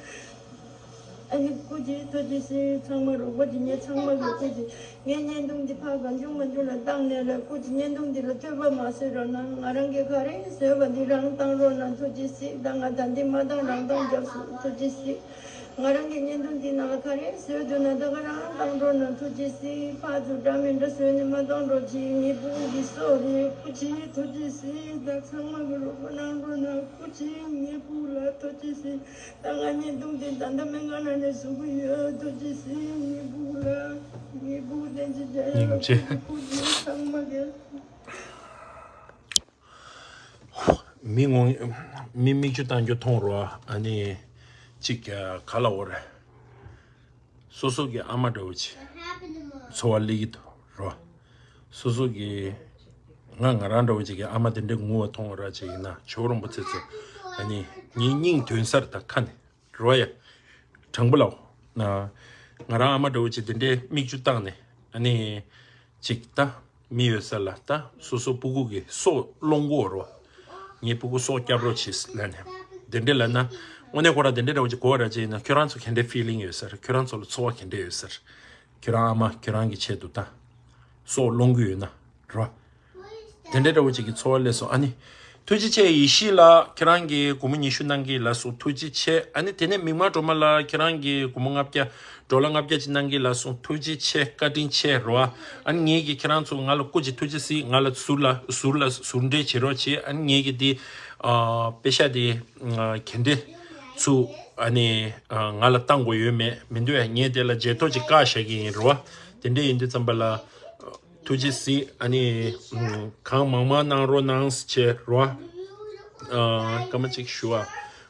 ཨ་ནི་སྐུ་མཁྱེན་ཐུགས་རྗེ་གཟིགས། ཚང་མ་རོགས་པ་བྱེད་མཁན་ཚང་མ་གི་སྐུ་མཁྱེན། ངའི་བརྙན་ཐུང་འདི་ཕར་གང་བྱུང་མང་བྱུང་ལ་བཏང་ནས་ལ་སྐུ་མཁྱེན་བརྙན་ཐུང་འདི་ལ་ཐོས་པ་མ་བཟོས་རོགས་གནང་། ང་རང་གིས་ག་རེ་བཟོས་པ་འདི་རང་བཏང་རོགས་གནང་། ཐུགས་རྗེ་གཟིགས། ད་ང་ད་འདི་མ་བཏང་རང་བཏང་རྒྱབ་སོང་། ཐུགས་རྗེ་གཟིགས། ང་རང་གི་བརྙན་ཐུང་འདི་ནང་ལ་ག་རེ་བཟོས་འདུག་ན་ད་ག་རང་བཏང་རོགས་གནང་། ཐུགས་རྗེ་གཟིགས། ཕར་ཚུར་འདྲ་མི་འདྲ་བཟོས་ནས་མ་བཏང་རོགས་གྱིས། ངའི་བུ་གི་སྲོག་རེད། སྐུ་མཁྱེན་ཐུགས་རྗེ་གཟིགས། ད་ཚང་མ་གི་རོགས་པ་གནང་རོགས་གནང་། སྐུ་མཁྱེན་ངའི་བུ་ལ་ཐུགས་རྗེ་གཟིགས། ད་ང་བརྙན་ཐུང་འདི་ད་ལྟ་སྨན་ཁང་ནང་ནས་བཟོ་གི་ཡོད། ཐུགས་རྗེ་གཟིགས། ངའི་བུ་ལ་ངའི་བུ་བསྟན་འཛིན་རྒྱལ་ཡོད་ལ་སྐུ་མཁྱེན་ཚང་མ་གི། མི་ངོ་མི་མིག་ཆུ་བཏང་རྒྱུ་མཐོང་རོགས། ཨ་ནི་ཅིག་ག་ལ་འོ་རེད། སོ་སོ་གི་ཨ་མ་འདྲ་བོ་ཅིག་འཚོ་བ་སླེབས་ཀྱི་འདུག་རོ། སོ་སོ་གི་ང་ང་རང་འདྲ་བོ་ཅིག་གི་ཨ་མ་དེ་འདྲའི་ངུ་བ་མཐོང་བ་ར་ཅིག་ཡིན་ན་ཇོ་བོ་རིན་པོ་ཆེ་ཚོ་ཨ་ནི་ངའི་སྙིང་དོན་སར་དང་ཁ་ནས་རོ་ཡ། དྲང་པོ་ལའོ། ང་རང་ཨ་མ་འདྲ་བོ་ཅིག་དེ་འདྲའི་མིག་ཆུ་བཏང་ནས་ཨ་ནི། ཅིག་ད་མི་ཡོད་ས་ལ་ད་སོ་སོ་སྤུ་གུ་གི་སྲོག་སློང་གོ་རོ། ངའི་སྤུ་གུ་སྲོག་སྐྱབས་རོགས་བྱེད་ལ་ནས་དེ་འདྲ་ལ་ན་དངོས་གནས་ཁོ་ར་དེ་འདྲ་འདྲ་བོ་ཅིག་གོ་བ་ར་ཅིག་ཡིན་ན་ཁྱོད་རང་ཚོ་ག་འདྲའི་ཕི་ལིང་ཡོད་ས་རེད། ཁྱོད་རང་ཚོ་ལ་ཚོར་བ་ག་འདྲ་ཡོད་ས་རེད། ཁྱོད་རང་ཨ་མ་ཁྱོད་རང་གི་ཆེད་དུ་ད་སྲོག་སློང་གི་ཡོད་ན་རོ། དེ་འདྲའི་འདྲ་བོ་ཅིག་གི་ཚོར་བ་སླེབས་སོང་། ཨ་ནི། ཐུགས་རྗེ་ཆེ་ཡེ་ཤེས་ལགས། ཁྱེད་རང་གིས་སྒོར་མོ་ཉི་ཤུ་གནང་གི་ལགས་སོ། ཐུགས་རྗེ་ཆེ། ཨ་ནི་དེ་ནས་མིག་དམར་སྒྲོལ་མ་ལགས། ཁྱེད་རང་གིས་སྒོར་མོ་ལྔ་བརྒྱ། ཌོ་ལར་ལྔ་བརྒྱ་ཅིག་གནང་གི་ལགས་སོ། ཐུགས་རྗེ་ཆེ། བཀའ་དྲིན་ཆེ་རོ། ཨ་ནི་ངེད་ཀྱིས་ཁྱེད་རང་ཚོ་ང་ལ་སྐུ་མཁྱེན་ཐུགས་རྗེ་གཟིགས། ང་ལ་ཟུར་ལ་ཟུར་ལ་ཟུར་འབྲེལ་བྱེད་རོགས་བྱེད། ཨ་ནི་ངེད་ཀྱིས་འདི་ཨ་པེ་ཤ་དེ་ཨ་ག་འདྲས་ཚུར་ཨ་ནི་ཨ་ང་ལ་བཏང་དགོས་ཡོད་མེད་མི་འདུག་ཡ། ངས་དེ་ལ་བརྗེད་ཐོ་ཅིག་བཀག་བཞག་གི་ཡིན་རོ། དེ་འདྲས་ཡིན་དུས་ཙམ་པ་ལ། ཐུགས་རྗེ་གཟིགས། ཨ་ནི་གང་མང་མང་གནང་རོགས་གནང་བྱས་རོ། ཨ་སྐར་མ་གཅིག་ཞུ་བ།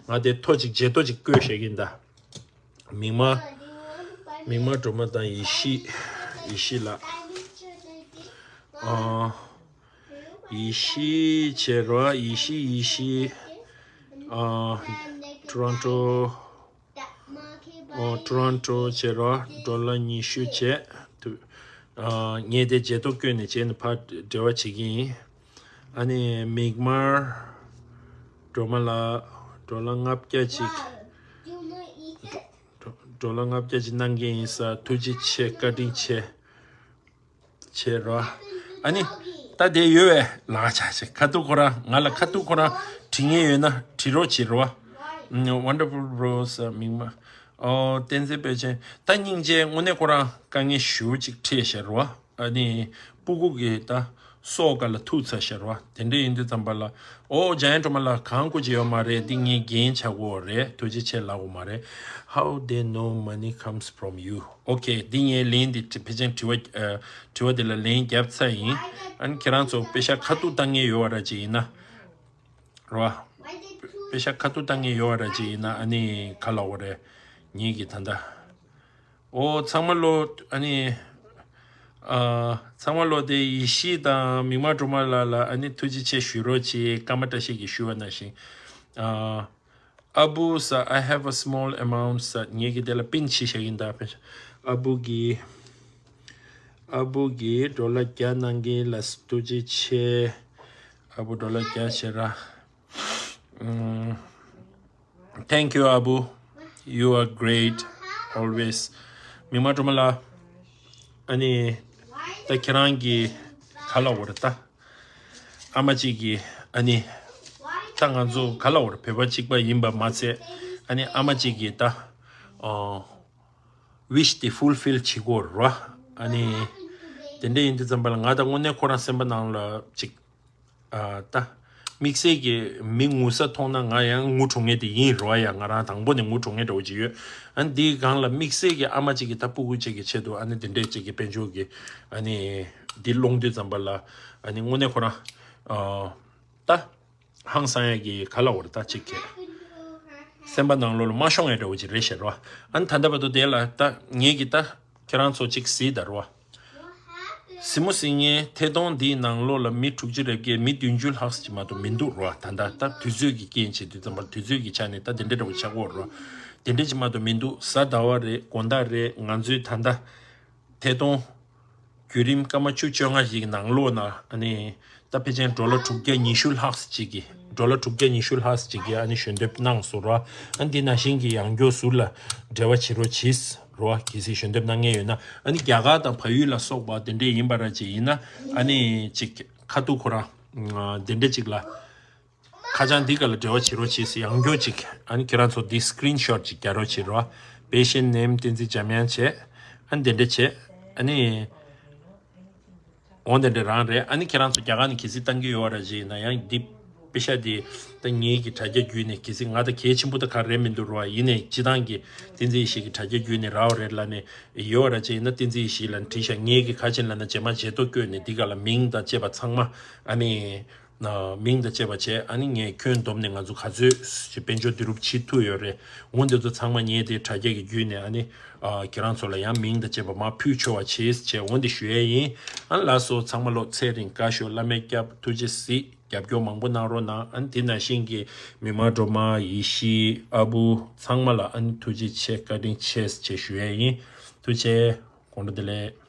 ང་དེ་ཐོ་གཅིག་བརྗེད་ཐོ་གཅིག་བཀོད་བཞག་གིན་ད། མིག་དམར། མིག་དམར་སྒྲོལ་མ་དང་ཡེ་ཤེས། ཡེ་ཤེས་ལགས། ཨ་ཡེ་ཤེས་བྱས་རོ། ཡེ་ཤེས་ཡེ་ཤེས། ཨ་ཊོ་རོན་ཊོ། ཨོ་ཊོ་རོན་ཊོ་བྱས་རོ། ཌོ་ལར་ཉི་ཤུ་བྱས། དུ་ཨ་ངས་དེ་བརྗེད་ཐོ་བཀོད་ནས་བྱས་ནས་ཕར་འབྲེལ་བ་བྱེད་ཀྱི་ཡིན། ཨ་ནི་མིག་དམར་སྒྲོལ་མ་ལགས། ཌོ་ལར་ལྔ་བརྒྱ་ཅིག་ཌོ་ལར་ལྔ་བརྒྱ་ཅིག་གནང་གི་ཡིན་ས། ཐུགས་རྗེ་ཆེ། བཀའ་དྲིན་ཆེ། བྱེད་རོ། ཨ་ནི། ད་དེ་ཡོད་བས་ལག་ཆ་ཆེ། ཁ་ཐུག་ཁོ་རང་ང་ལ་ཁ་ཐུག་ཁོ་རང་དྲི་ངེས་ཡོད་ན་དྲི་རོགས་བྱེད་རོ། Wonderful Bros མིག་དམར། ཨོ་བསྟན་འཛིན་དཔལ་ཆེན། ད་སྙིང་རྗེ་དངོས་གནས་ཁོ་རང་དཀའ་ངལ་ཞེ་པོ་ཅིག་འཕྲད་ཤག་རོ། ཨ་ནི། སྤུ་གུ་གི་ད་སྲོག་ག་ལ་ཐུག་ཚར་ཤག་རོ། དེ་འདྲ་ཡིན་དུས་ཙམ་པ་ལ། ཨོ་འཇམ་དབྱངས་སྒྲོལ་མ་ལགས། གང་དགོས་ཀྱི་ཡོད་མ་རེད། འདི་ངས་འགན་ཆགས་ཀྱི་ཡོད་རེད། ཐུགས་རྗེ་ཆེ་ལབ་དགོས་མ་རེད། How they know money comes from you? Okay འདི་ངའི་ལན་འདི་དྲི་ཕལ་ཆེར་དྲི་བ་ཨ་དྲི་བ་འདི་ལ་ལན་བརྒྱབ་ཚར་ཡིན། ཨ་ནི་ཁྱེད་རང་ཚོ་པེ་ཤ་ཁ་ཐུག་བཏང་མཁན་ཡོད་པ་ར་ཅིག་ཡིན་ན། རོ། པེ་ཤ་ཁ་ཐུག་བཏང་མཁན་ཡོད་པ་ར་ཅིག་ཡིན་ན་ཨ་ནི་ག་ལབ་དགོས་རེད། ངེད་ཀྱི་ད་ལྟ། ཨོ་ཚང་མ་ལོ་ཨ་ནི། ཨ་ཚང་མ་ལོ་དེ་ཡེ་ཤེས་དང་མིག་དམར་སྒྲོལ་མ་ལགས་ལ་ཨ་ནི་ཐུགས་རྗེ་ཆེ་ཞུ་རོགས་བྱེད། སྐར་མ་བཀྲ་ཤིས་ཀྱིས་ཞུ་བ་ནང་བཞིན། ཨ། ཨ་བུ་ས། I have a small amount ས། ངེད་ཀྱི་དེ་ལ་པིན་བྱས་བཞག་ཡིན་ད། ཨ་བུ་གི། ཨ་བུ་གི་ཌོ་ལར་བརྒྱ་གནང་གི་ལ་ཐུགས་རྗེ་ཆེ། ཨ་བུ་ཌོ་ལར་བརྒྱ་བྱེད་ར། ཨུམ། Thank you ཨ་བུ། You are great always. མི་མ་སྒྲོལ་མ་ལགས། ཨ་ནི་ད་ཁྱེད་རང་གི་ག་ལབ་དགོས་རེད་ད། ཨ་མ་གཅིག་གིས་ཨ་ནི་ད་ང་ཚོ་ག་ལབ་དགོས་རེད། བོད་པ་གཅིག་པ་ཡིན་པ་མ་ཚད། ཨ་ནི་ཨ་མ་གཅིག་གིས་ད་ཨོ་wish དེ་fulfill བྱེད་དགོས་རེད་བ། ཨ་ནི་དེ་འདྲ་ཡིན་དུས་ཙམ་པ་ལ་ང་ད་དངོས་གནས་ཁོ་རང་སེམས་པ་ནང་ལ་ཅིག་ཨ་ད་དམིགས་བསལ་གྱི་མི་ངུ་ས་མཐོང་ན་ང་ཡང་ངུ་འགྲོ་མཁན་དེ་ཡིན་རེད་བ། ཡ་ང་རང་དང་པོ་ནས་ངུ་འགྲོ་མཁན་འདྲ་བོ་ཅིག་ཡོད། ཨ་ནི་འདིའི་སྒང་ལ་དམིགས་བསལ་གྱི་ཨ་མ་གཅིག་གིས་ད་སྤུ་གུ་གཅིག་གི་ཆེད་དུ་ཨ་ནི་དེ་འདྲས་གཅིག་གི་དཔལ་འབྱོར་གྱི་ཨ་ནི་འདི་སློང་དུས་ཙམ་པ་ལ་ཨ་ནི་དངོས་གནས་ཁོ་རང་ཨ་ད་ཧང་སང་ཡ་གི་ག་ལབ་དགོས་རེད་ད། གཅིག་གི་སེམས་པ་ནང་ལོགས་ལ་མ་ཤོང་ཡ་འདྲ་བོ་ཅིག་རེད་ཤག་རེད་བ། ཨ་ནི་ད་ལྟ་བར་དུ་དེ་ལ་ད་ངེད་ཀྱིས་ད་ཁྱེད་རང་ཚོ་གཅིག་གཟིགས་ད་རེད་བ། གཟིགས་མོ་གཟིགས་མཁན་ཐད་གཏོང་འདིའི་ནང་ལོགས་ལ་མི་དྲུག་ཅུ་རེ་བརྒྱད། མི་བདུན་ཅུ་ལྷག་ཅིག་མ་གཏོགས་མི་འདུག་རེད་བ། ད་ལྟ་ད་དུས་ཚོད་ཀྱི་རྐྱེན་བྱས་དུས་ཙམ་པར་དུས་ཚོད་ཀྱི་ཆ་ནས་ད་དེ་འདྲ་འདྲ་བོ་ཆགས་ཀྱི་ཡོད་རེད་བ། དེ་འདྲ་ཅིག་མ་གཏོགས་མི་འདུག་གཟའ་ཟླ་བ་རེད། དགོང་དག་རེད། ང་ཚོའི་ད་ལྟ་ཐད་གཏོང་བརྒྱུད་རིམ་སྐར་མ་བཅུ་བཅོ་ལྔ་ཞིག་ནང་ལོགས་ན་ཨ་ནི་ད་ཕལ་ཆེར་ཌོ་ལར་དྲུག་བརྒྱ་ཉི་ཤུ་ལྷག་ཅིག་གིས་ཌོ་ལར་དྲུག་བརྒྱ་ཉི་ཤུ་ལྷག་ཅིག་གིས་ཨ་ནི་ཞལ་འདེབས་གནང་སོང་ར། ཨ་ནི་འདི་ནང་བཞིན་གྱི་ཡང་སྐྱར་ཟུར་ལ་འབྲེལ་བ་བྱེད་རོགས་གྱིས་ར། གལ་སྲིད་ཞལ་འདེབས་གནང་མཁན་ཡོད་ན། ཨ་ནི་རྒྱ་གར་དང་བལ་ཡུལ་ལ་སོགས་པ་དེ་འདྲས་ཡིན་པ་ར་ཅིག་ཡིན་ན་ཨ་ནི་ཅིག་ཁ་ཐུག་ཁོ་རང་དེ་འདྲས་ཅིག་ལ། ཁ་བྱང་འདི་ག་ལ་འབྲེལ་བ་བྱེད་རོགས་བྱེད་ཟེར། ཡང་སྐྱར་ཅིག་ཨ་ནི་ཁྱེད་རང་ཚོ་འདི་སི་ཀི་རིན་ཤོཊ་ཅིག་རྒྱག་རོགས་བྱེད་རོགས། Patient name བསྟན་འཛིན་འཇམ་དབྱངས་བྱས། ཨ་ནི་དེ་འདྲ་བྱས། ཨ་ནི་འོ་དེ་འདྲ་རང་རེད། ཨ་ནི་ཁྱེད་རང་ཚོ་རྒྱ་གར་ནས་གལ་སྲིད་བཏང་གི་ཡོད་ར་ཅིག་ཡིན་ན་ཡང་འདི་པེ་ཤ་འདི་ད་ངེད་ཀྱི་དྲ་རྒྱ་བརྒྱུད་ནས། གལ་སྲིད་ང་ད་གལ་ཆེན་པོ་ད་ག་རེ་མི་འདུག་ར་བ། ཡིན་ནའི་སྤྱི་བཏང་གི་བསྟན་འཛིན་ཡེ་ཤེས་ཀྱི་དྲ་རྒྱ་བརྒྱུད་ནས་རག་པ་རེད་ལབ་ནས་ཡོད་ར་ཅིག་ཡིན་ན་བསྟན་འཛིན་ཡེ་ཤེས་ལ་བྲིས་ཤག་ངེད་ཀྱི་ཁ་ཆེམས་ལབ་ན་རྗེས་མ་བརྗེད་ཐོ་བཀོད་ནས་འདི་ག་ལ་མིང་དང་བཅས་པ་ཚང་མ་ཨ་ནི། ན་མིང་དང་བཅས་པ་བྱས། ཨ་ནི་ངས་ཁྱོན་བསྡོམས་ནས་ང་ཚོ་ག་ཚོད་ཅིག་དཔལ་འབྱོར་བསྡུ་རུབ་བྱེད་ཐུབ་ཡོད་རེད། འོ་འདི་ཚོ་ཚང་མ་ངས་དེ་དྲ་རྒྱ་གི་བརྒྱུད་ནས་ཨ་ནི་ཨ་ཁྱེད་རང་ཚོ་ལ་ཡང་མིང་དང་བཅས་པ་མར་ཕུལ་ཆོག་པ་བྱེད་བྱས། འོ་འདི་ཞུ་ཡས་ཡིན། ཨ་ནི་ལགས་སོ། ཚང་མ་ལོ་ཚེ་རིང་། བཀའ་ཤོག་བླ་མའི་སྐྱབས། ཐུགས་རྗེ་གཟིགས། རྒྱབ་སྐྱོར་མང་པོ་གནང་རོགས་གནང་། ཨ་ནི་དེ་ནང་བཞིན་གྱི་མི་མང་སྒྲོལ་མ། ཡེ་ཤེས། ཨ་བུ་ཚང་མ་ལ་ཨ་ནི་ཐུགས་རྗེ་ཆེ། བཀའ་དྲིན་ཆེ་ཞེས་ཞུ་ཡས་ཡིན། ཐུགས་རྗེ་ཆེ། དགོང་དྲོ་བདེ་ལེགས།